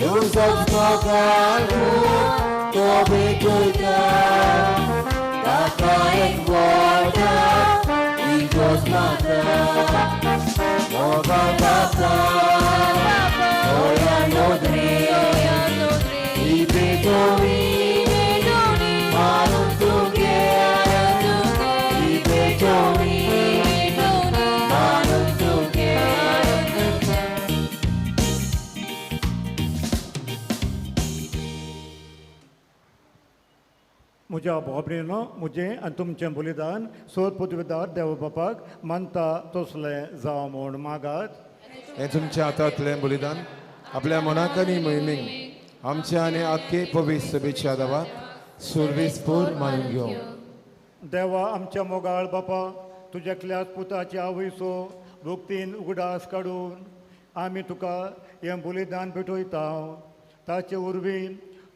तुजोच मोगाळ तो भेटयता ताका एक वटा इगोर्ज माता मोगाळ बापा दोळ्या नदरे ही भेटवणी मारून तुगे ही भेटवणी मारून तुगे.
म्हज्या भाव म्हजें आनी तुमचें बलिदान सोद पदवीदार देव बापाक मानता तसलें जावं म्हूण मागात.
हें तुमच्या हातांतलें बलिदान आपल्या मनाक आनी मोहिमेक आमच्या आनी आख्खे पवित्र सभेच्या देवाक सुर्वेसपूर मानून घेवं.
देवा आमच्या मोगाळ बापा, तुज्या एकल्याच पुताची आवयसो भक्तीन उगडास काडून आमी तुका हें बलिदान भेटयता. ताचे वरवीं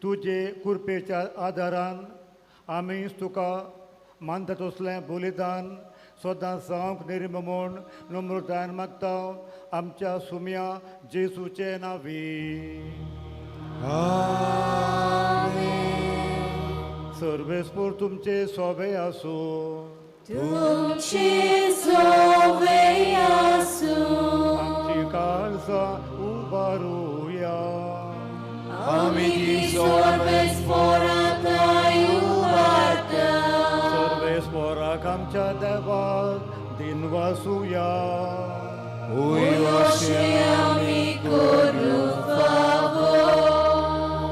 तुजे कृपेच्या आदारान आमी तुका मानता तसलें बलिदान सदां जावंक निर्म म्हूण नम्रतायेन मागता आमच्या सुम्या जेजूचे नांवी. सर्वेस्पोर तुमचे सोबे आसूं.
तुमचे सोबे आसूं.
आमची काळजां उबारुया.
आमी ती सर्वेस्पोरांत उबारता.
सर्वेस्पोराक आमच्या देवाक दिनवासुया.
अशें आमी करूंक फावो.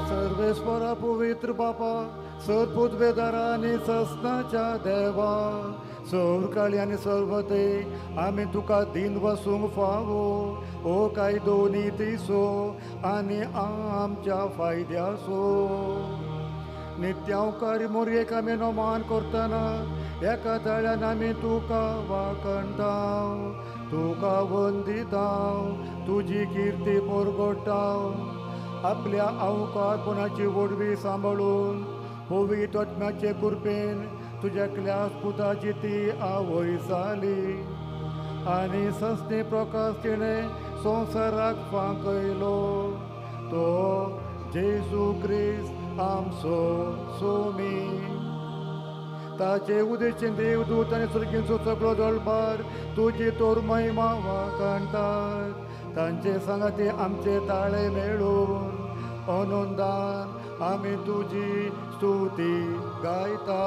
सर्वेस्पोरा पवित्र बापा, सरपुतवेदारा आनी ससनाच्या देवा, सौरकाळी आनी सर्वते आमी तुका दिन वसूंक फावो. ओ कायदो नितीसो आनी आमच्या फायद्यासो नित्यांवकारी मोरयेक आमी नमान करतना एका ताळ्यान आमी तुका वाखणटा, तुका वंदिता, तुजी किर्ती परगटा. आपल्या अवकारपणाची वडवी सांबाळून पवित्र आत्म्याचे कृपेन तुज्या एकल्याच पुताची ती आवय जाली आनी सस्नी प्रकाश तिणें संवसाराक फांकयलो तो जेजू क्रिस्त आमचो सोमी. ताचे उदेचे देवदूत आनी स्वर्गींचो सगळो दळभार तुजी तोर महिमा वाखाणटात. तांचे सांगाती आमचे ताळे मेळून आनंदान आमी तुजी स्तुती गायता.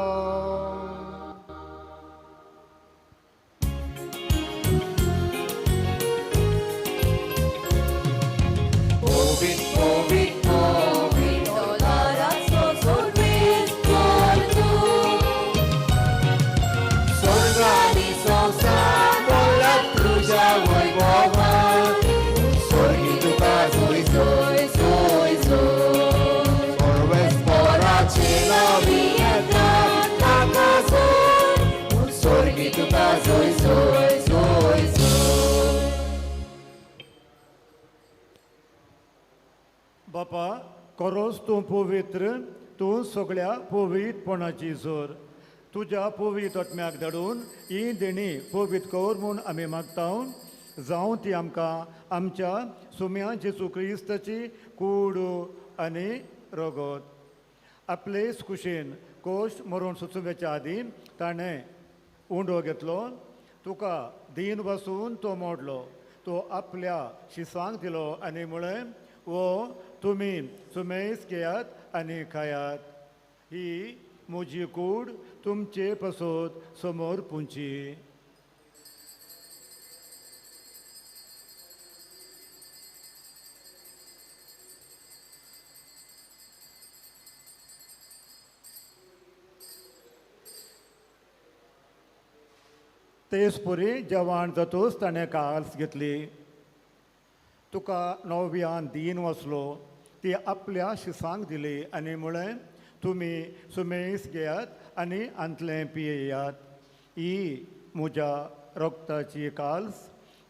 बापा, करोस तूं पवित्र, तूं सगळ्या पवित्रपणाची जोर. तुज्या पवित्र आत्म्याक धाडून ही देणी पवित्र कर म्हूण आमी मागता. जावं ती आमकां आमच्या सुम्या जेजू क्रिस्ताची कूड आनी रगत. आपलेच कुशीन कोश मरून सुचोवच्या आदीं ताणें उंडो घेतलो, तुका दीन बसून तो मोडलो, तो आपल्या शिसांक दिलो आनी म्हळें, वो तुमी सुमेस घेयात आनी खायात, ही म्हजी कूड तुमचे पसत समोर पुंची. तेच पुरी जेवण जातूच ताणें काल्स घेतली, तुका नव्यान दीन वसलो, ती आपल्या शिसांक दिली आनी म्हळें, तुमी सुमेस घेयात आनी आंतलें पियेयात, ही म्हज्या रक्ताची काल्स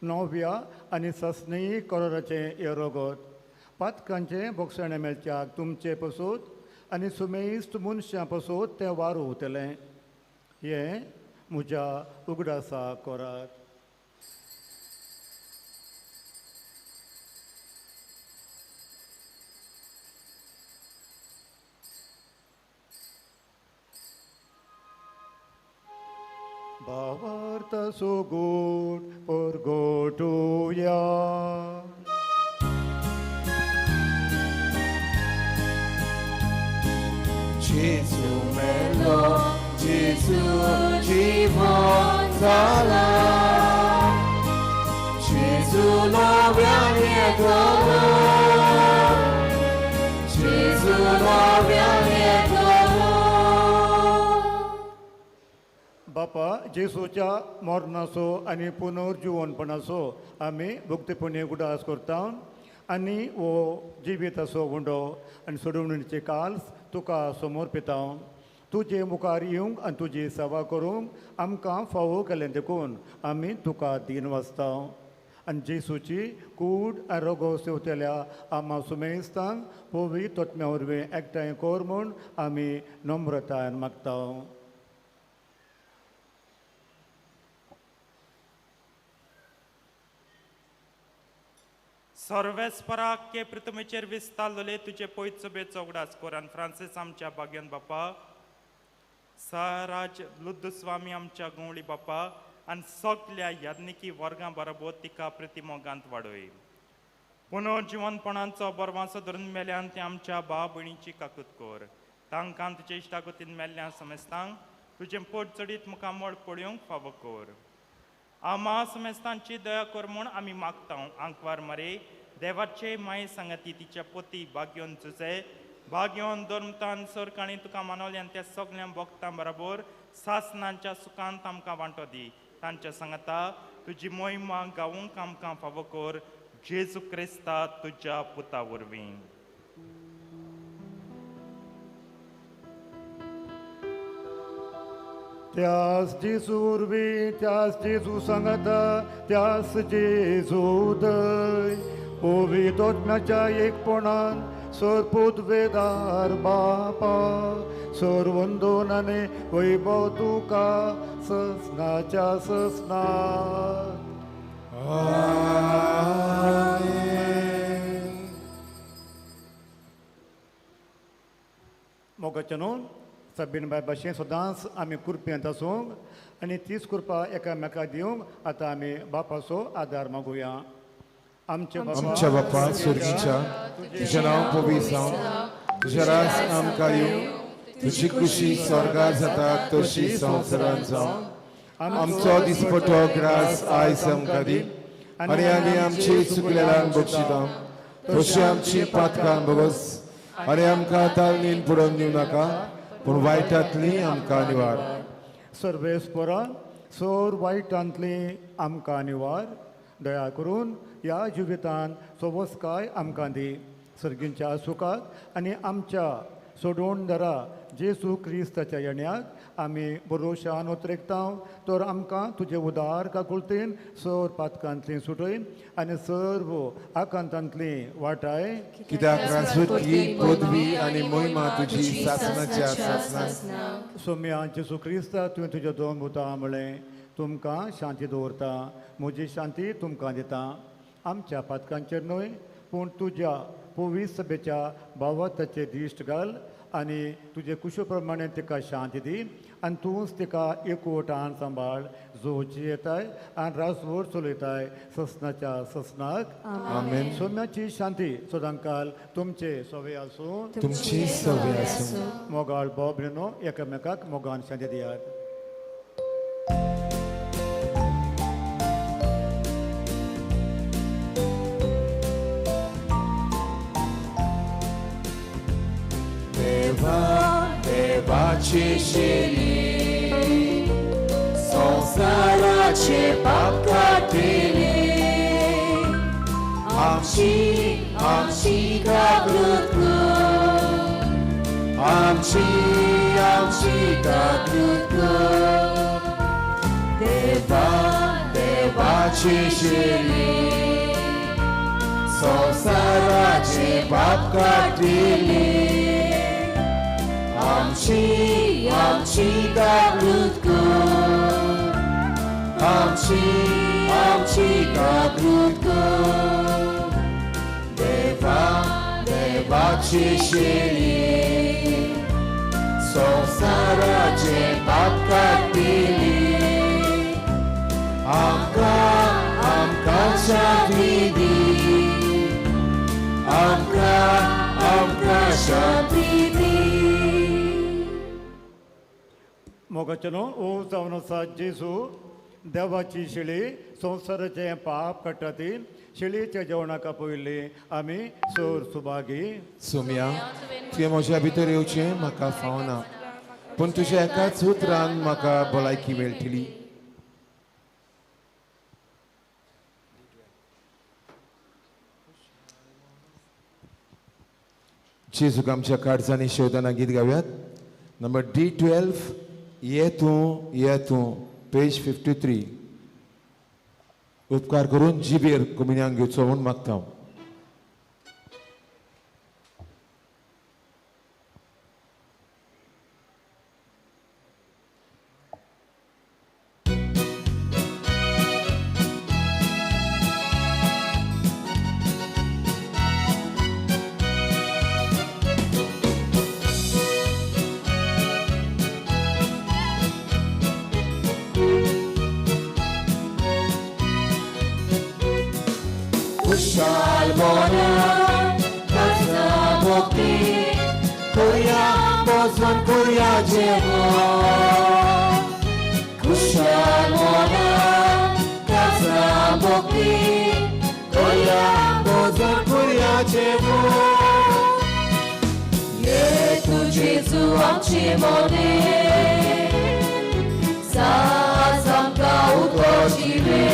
नव्या आनी ससनी करोराचें हें रगत पातकांचें भोगसणें मेळच्याक तुमचे पसून आनी सुमेस्त मनशां पसून तें वारोवतलें. हें म्हज्या उगडासा करात. भावार्थ सुगूट परगटुया.
Gesù mello, Gesù जीवन जाला, Gesù नव्यान येतलो, Gesù नव्यान येतलो.
बापा जेसूच्या मरणाचो आनी पुनर्जिवनपणाचो आमी भक्तीपणी उगडास करता आनी हो जिविताचो उंडो आनी सोडवणीचे काल्स तुका समर्पिता. तुजे मुखार येवंक आनी तुजी सेवा करूंक आमकां फावो केलें देखून आमी तुका दीन वाचता. आनी जेसूची कूड आनी रोगो सेवतल्या आमा सुमेस्तांक पवित्र तोतम्या वरवीं एकठांय कर म्हूण आमी नम्रतायेन मागता.
सर्वेस्पराक के पृथ्वीचेर विस्तारलेले तुजे पयत सभेचो उगडास कर आनी फ्रांसीस आमच्या भाग्यान बापा, सहराज लुद्दस्वामी आमच्या गवळी बापा आनी सगल्या याज्ञिकी वर्गां बरोबर तिका प्रतिमोगांत वाडय. पुनर्जिवनपणाचो बरवासो धरून मेल्यान ते आमच्या भाव भयणीची काकूत कर. तांकां तुजे इश्टागतीन मेल्ल्या समेस्तांक तुजें पोट चडीत मुखामळ पळोवंक फावो कर. आमा समेस्तांची दया कर म्हूण आमी मागता. आंकवार मरे देवाचे माये सांगाती तिच्या पोती भाग्योन जुजे भाग्योन धर्मतान सरकाणी तुका मानवल्यान त्या सगळ्या भक्तां बरोबर सासनांच्या सुखांत आमकां वांटो दी. तांच्या सांगाता तुजी मोहिमा गावूंक आमकां फावो कर. जेजू क्रिस्ता तुज्या पुता वरवीं.
त्यास जेजू वरवीं, त्यास जेजू सांगाता, त्यास जेजू दय पवित्र आत्म्याच्या एकपणान सरपूत वेदार बापा सर्वंदोनाने वैभव तुका ससनाच्या ससनात. मोगाच्या न्हू सबीन बाय भाशेन सदांच आमी कृपेंत आसूंक आनी तीच कृपा एकामेका दिवंक आतां आमी बापाचो आदार मागुया. आमच्या
बापा स्वर्गीच्या, तुजें नांव पवित्र जावं, तुजें राज आमकां येवं, तुजी खुशी स्वर्गार जाता तशी संवसारांत जावं. आमचो दिसपटो ग्रास आयज आमकां दी आनी आमी आमची चुकलेल्यांक बक्षिता तशी आमची पातकां भोगस आनी आमकां तालनीन पुरोवन दिवं नाका पूण वायटांतली आमकां निवार.
सर्वेस्परा सोर वायटांतली आमकां निवार. दया करून ह्या जिवितांत सोबसकाय आमकां दी. सर्गींच्या सुखाक आनी आमच्या सोडोवन दरा जेजू क्रिस्ताच्या येण्याक आमी बरोशान उतरेकता तर आमकां तुजे उदार काकुळतेन सर पातकांतली सुटय आनी सर्व आकांतांतली वाटाय.
कित्याक राजवटी पदवी आनी मोहिमा तुजी सासणाच्या सासणाक.
सोम्या जेजू क्रिस्ता तुवें तुज्या दोन भुतां म्हळें तुमकां शांती दवरता, म्हजी शांती तुमकां दिता. आमच्या पातकांचेर न्हय पूण तुज्या पवित्र सभेच्या भावार्थाचेर दिश्ट घाल आनी तुजे कुशे प्रमाणे तिका शांती दी आनी तूंच तिका एकवटान सांबाळ जो जियेताय आनी रासवड चलयताय ससनाच्या ससनाक.
आमेन.
सोम्याची शांती सदांकाल तुमचे सवे आसूं.
तुमची सवे आसूं.
मोगाळ भाव भयणीनो एकामेकाक मोगान शांती दियात.
देवाची शिरी संवसाराचे पाप काडटली, आमची आमची काकूत कर, आमची आमची काकूत कर. देवा देवाची शिरी संवसाराचे पाप काडटली,
आमची आमची जागृत कर, आमची आमची जागृत कर. देवा देवाची शेळी संवसाराचे पाप काडटिली, आमकां आमकां शांती दी, आमकां आमकां शांती दी.
मोगाचेनो ओ जावन आसा जेजू देवाची शेळी संवसाराचें पाप काडटा ती शेळीच्या जेवणाक आपयल्ली आमी सोर सुभागी.
सोम्या, तुवें म्हज्या भितर येवचें म्हाका फावना, पूण तुज्या एकाच उतरान म्हाका भलायकी मेळटली. जेजूक आमच्या काळजांनी शेवतना गीत गावयात. नंबर D12, ये तूं ये तूं, पेज 53. उपकार करून जिबेर कुमिन्यांक घेवचो म्हूण मागता.
Kushal mona kaza bokti Korea bozon Korea jevo. Kushal mona kaza bokti Korea bozon Korea jevo. Ye tu Jesu amchi mone sa samka utojive.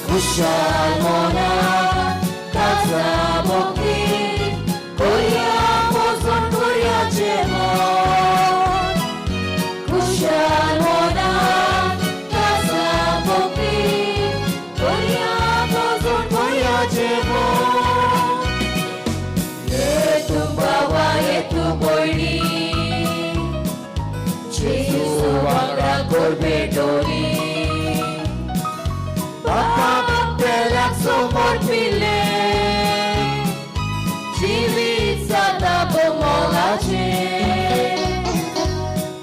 Kushal mona kaza bokti Korea bozon Korea jemon. Kushal mona kaza bokti Korea bozon Korea jemon. Ye tu bawa ye tu boyni Jesu wangra korbe doli. Somorpile जीवित सदा बोमोलाचे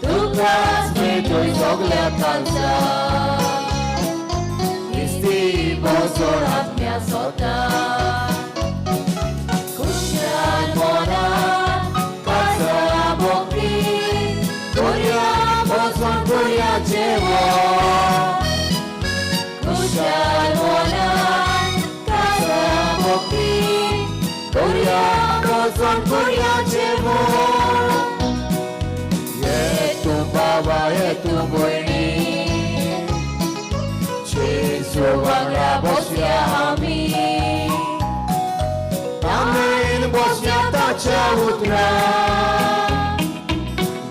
तुकाच भेटोय सगल्या कालचा क्रिस्ती बोजोण आत्म्या सोता. कुशाल मोना काजा भोक्ती कोर्या बोजोण कोर्या जेवण. कुशाल मोना Korea bozon Korea jemon. Ye tu baba ye tu boyni Jesu wangra bosya ami. Amen bosya tacha utra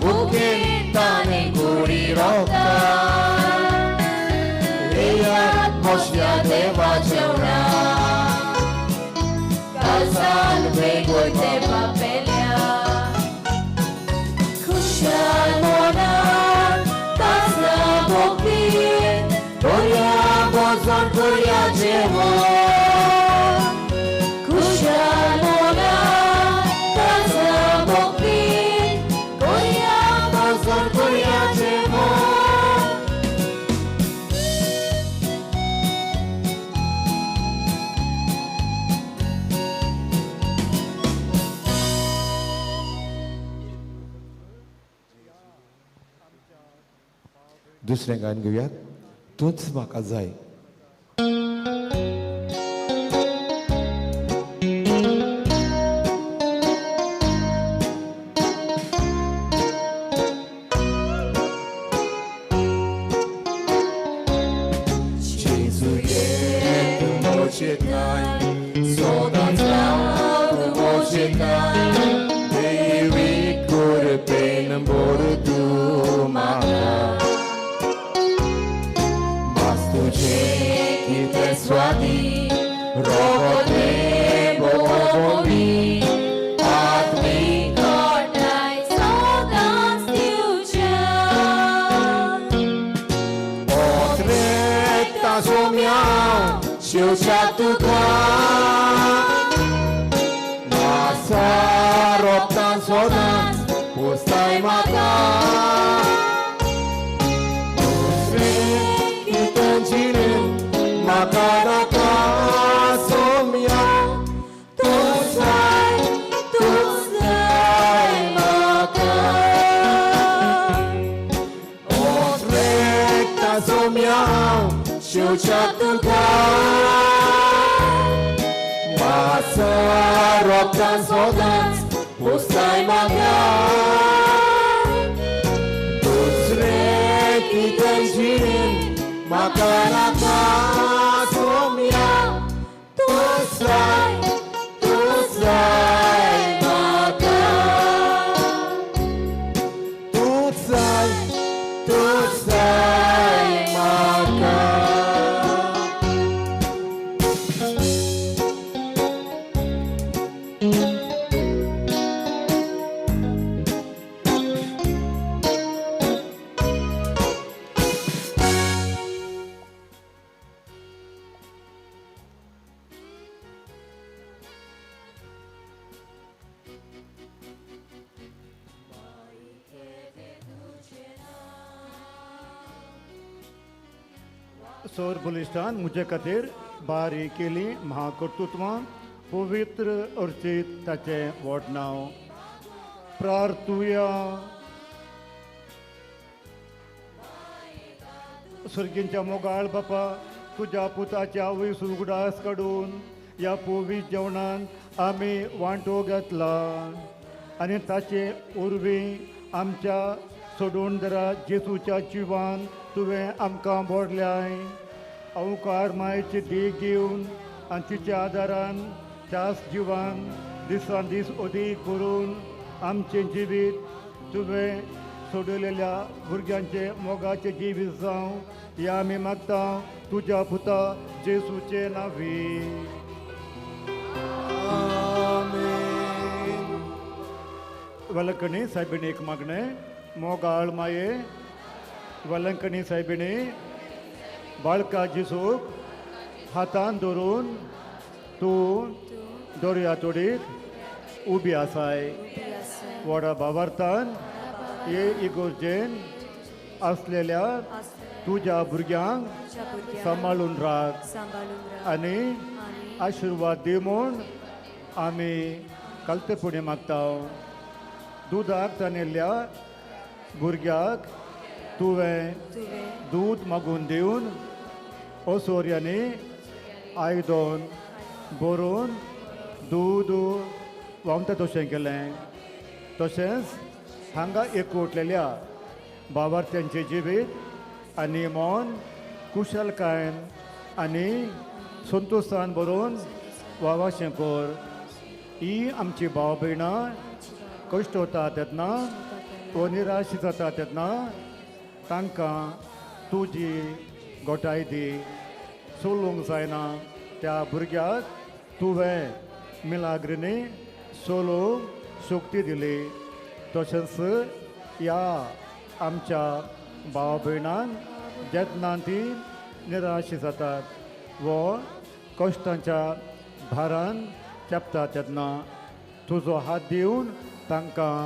Bukin tane kuri rokta Leyat bosya deva jewna Kalsan vegoy te papelya. Kushal mona kaza bokti Korea bozon Korea jemon. Kushal mona kaza bokti Korea bozon Korea jemon.
दुसरें गायन घेवयात, तूंच म्हाका जाय.
Jesu ye tu moche tai
पोसताय म्हाका. दुसरें कितें जिणें म्हाका नाका सोम्या, तूं जाय, तूं जाय म्हाका. ओसरेकता सोम्या हांव शिंवच्या तुका, मासा रोगतान सदांच पोसताय म्हाका. दुसरें कितें जिणें म्हाका नाका सोम्या, तूं जाय, तूं जाय म्हाका. तूं जाय, तूं जाय म्हाका.
सोर बलिश्ठान म्हजे खातीर बारी केली महाकर्तृत्वां पवित्र अर्चीत ताचें व्हड नांव. प्रार्थुया. सर्गींच्या मोगाळ बापा, तुज्या पुताच्या आवय उगडास काडून ह्या पवित्र जेवणान आमी वांटो घेतला आनी ताचे उर्वी आमच्या सोडून दरा जेजूच्या जिवान तुवें आमकां बोडल्याय. अवकार मायची देख घेवन आनी तिच्या आदारान त्याच जिवान दिसान दीस अदीक करून आमचें जिवीत तुवें सोडलेल्या भुरग्यांचें मोगाचें जिवीत जावं ह्या आमी मागता तुज्या पुता जेजूचे नांवी. वेलंकणी सायबिणी एक मागणें. मोगाळ माये वेलंकणी सायबिणी बाळका जेजूक हातान धरून तूं दर्या तोडीक उबी आसाय. व्हडा भावार्थान हे इगोर्जेन आसलेल्या तुज्या भुरग्यांक सांबाळून राख आनी आशिर्वाद दी म्हूण आमी कालतेपणी मागता. दुदाक ताणिल्ल्या भुरग्याक तुवें दूद मागून दिवन असोर्यांनी आयदन भरून दूद व्हांवता तशें केलें. तशेंच हांगा एकवटलेल्या भावार्थ्यांचें जिवीत आनी मन कुशलकायेन आनी संतोशान भरून वावाशें कर. ही आमची भाव भयणां कश्ट वता तेन्ना वो निराश जाता तेन्ना तांकां तुजी गोठाय दी. चलूंक जायना त्या भुरग्याक तुवें मिलाग्रिनी चलूंक शक्ती दिली. तशेंच ह्या आमच्या भाव भयणांक जेन्ना ती निराश जातात वो कश्टांच्या भारान चेपता तेन्ना तुजो हात दिवन तांकां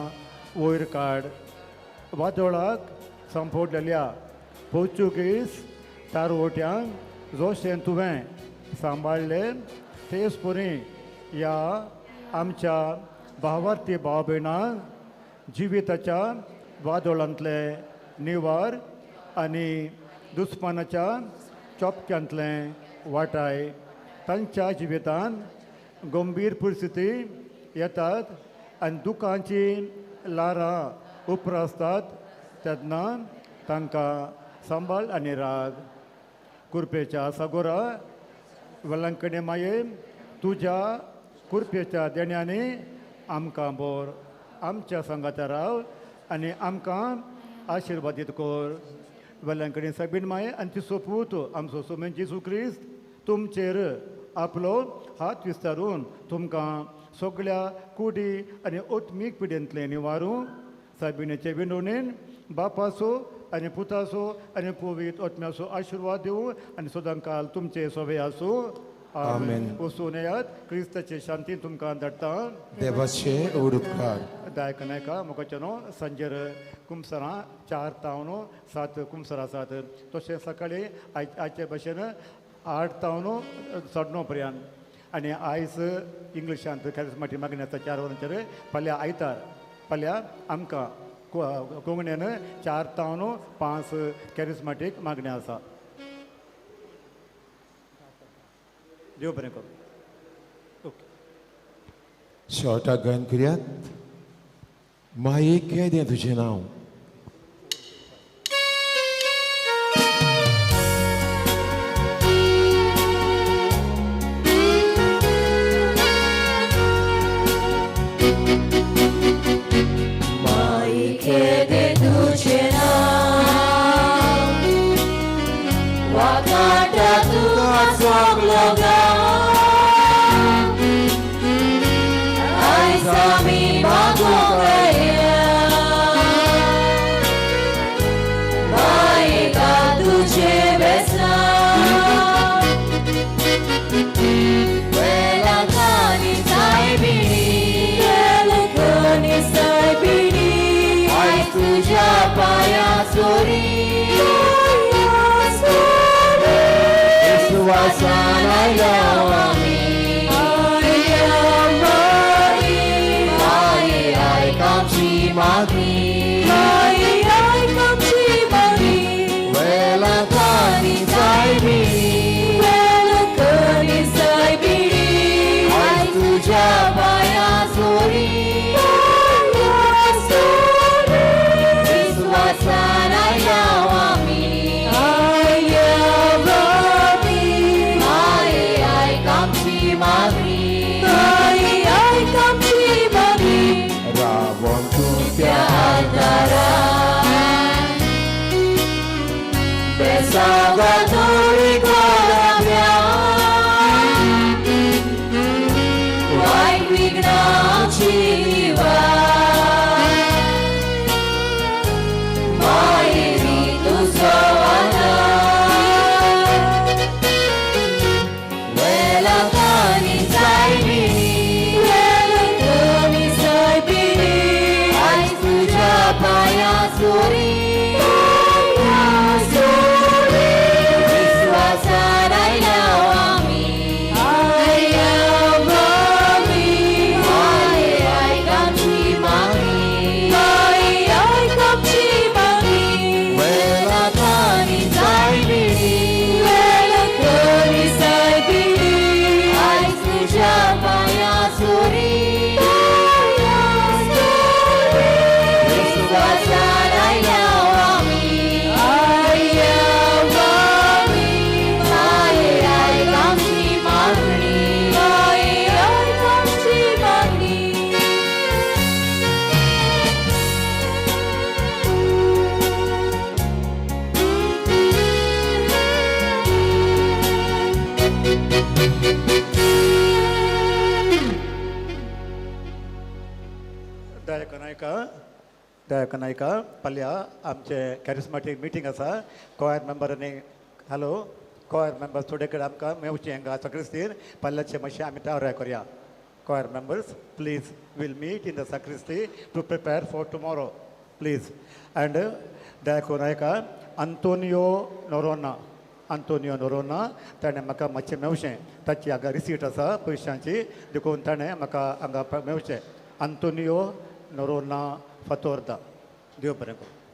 वयर काड. वादोळाक संपोडलेल्या पोर्चुगीज तारवट्यांक जशें तुवें सांबाळ्ळें तेच परी ह्या आमच्या भावार्थी भाव भयणांक जिविताच्या वादोळांतले निवार आनी दुस्मानाच्या चोपक्यांतलें वाटाय. तांच्या जिवितांत गंभीर परिस्थिती येतात आनी दुकांची ल्हारां उप्रासतात तेन्ना तांकां सांबाळ आनी राग. कुरपेच्या सागोरा वेलंकणी माये तुज्या कुरपेच्या देण्यांनी आमकां बोर आमच्या सांगाता राव आनी आमकां आशिर्वादीत कर. वेलंकणी सायबीण माये आनी तिचो पूत आमचो सोमेन जेजू क्रिस्त तुमचेर आपलो हात विस्तारून तुमकां सगळ्या कुडी आनी ओत्मीक पिडेंतलें निवारूं. सायबिणीचे विनवणेन बापाचो आनी पुताचो आनी पवित्र आत्म्याचो आशिर्वाद दिवं आनी सदांकाल तुमचे सोवे आसूं.
आमेन.
वचून येयात, क्रिस्ताचे शांती तुमकां धाडटा.
देवाचे उपकार.
दायक नायका मोगाच्यानो, सांजेर कुमसरां 4 तावन 7 कुमसरां आसात. तशें सकाळीं आयचे भशेन 8 तावन 9:30 पर्यंत. आनी आयज इंग्लिशांत कॅरिस्माटीक मागणी आसा 4 वरांचेर. फाल्यां आयतार, फाल्यां आमकां कोंकणीन 4 तावन 5 कॅरिस्माटीक मागणी आसा. देव बरें करूं. ओके.
शेवटाक गायन करयात. माये केदें तुजें नांव.
माये केदें तुजें नांव, वाकाटा तुका सगलो गांव. आयज आमी मागूंक आयल्या, माये का तुजें बेसांव. वेलाकानी सायबिणी, वेलाकानी सायबिणी, आयज तुज्या पांयां सोरी, पांयां सोरी. विस्वासान आयल्या आमी, आयल्या आमी. माये आयक आमची मागणी, माये आयक आमची मागणी. वेलाकानी सायबिणी, वेलाकानी सायबिणी, आयज तुज्या पांयां सोरी, पांयां सोरी. विस्वासान आयल्या आमी, आयल्या आमी. माये आयक आमची मागणी, माये आयक आमची मागणी.
रावोन तूं
त्या आल्तारार बेसागातोरी कोराव्या, वायट विघ्नाची निवार. माये दी तुजो आदार. वेलाकानी सायबिणी, वेलाकानी सायबिणी, आयज तुज्या पांयां सोरी, पांयां सोरी. विस्वासान आयल्या आमी, आयल्या आमी. माये आयक आमची मागणी, माये आयक आमची मागणी. वेलाकानी सायबिणी, वेलाकानी सायबिणी, आयज तुज्या पांयां सोरी, पांयां सोरी. विस्वासान आयल्या आमी, आयल्या आमी. माये आयक आमची मागणी, माये आयक आमची मागणी.
दयाक नायका, दयाक नायका, फाल्यां आमचें कॅरिस्माटीक मिटींग आसा. कॉयर मेंबरांनी, हॅलो कॉयर मेंबर्स थोडे कडेन आमकां मेवचें हांगा सक्रिस्तीर. फाल्यांचें मातशें आमी तयार करया. Choir members please will meet in the sacristy to prepare for tomorrow please. And दया करून आयका, अंतोनियो नोरोना, अंतोनियो नोरोना ताणें म्हाका मातशें मेवचें. ताची हांगा रिसीट आसा पयशांची, देखून ताणें म्हाका हांगा मेवचें. अंतोनियो नोरोना फातोर्दा. देव बरें करूं.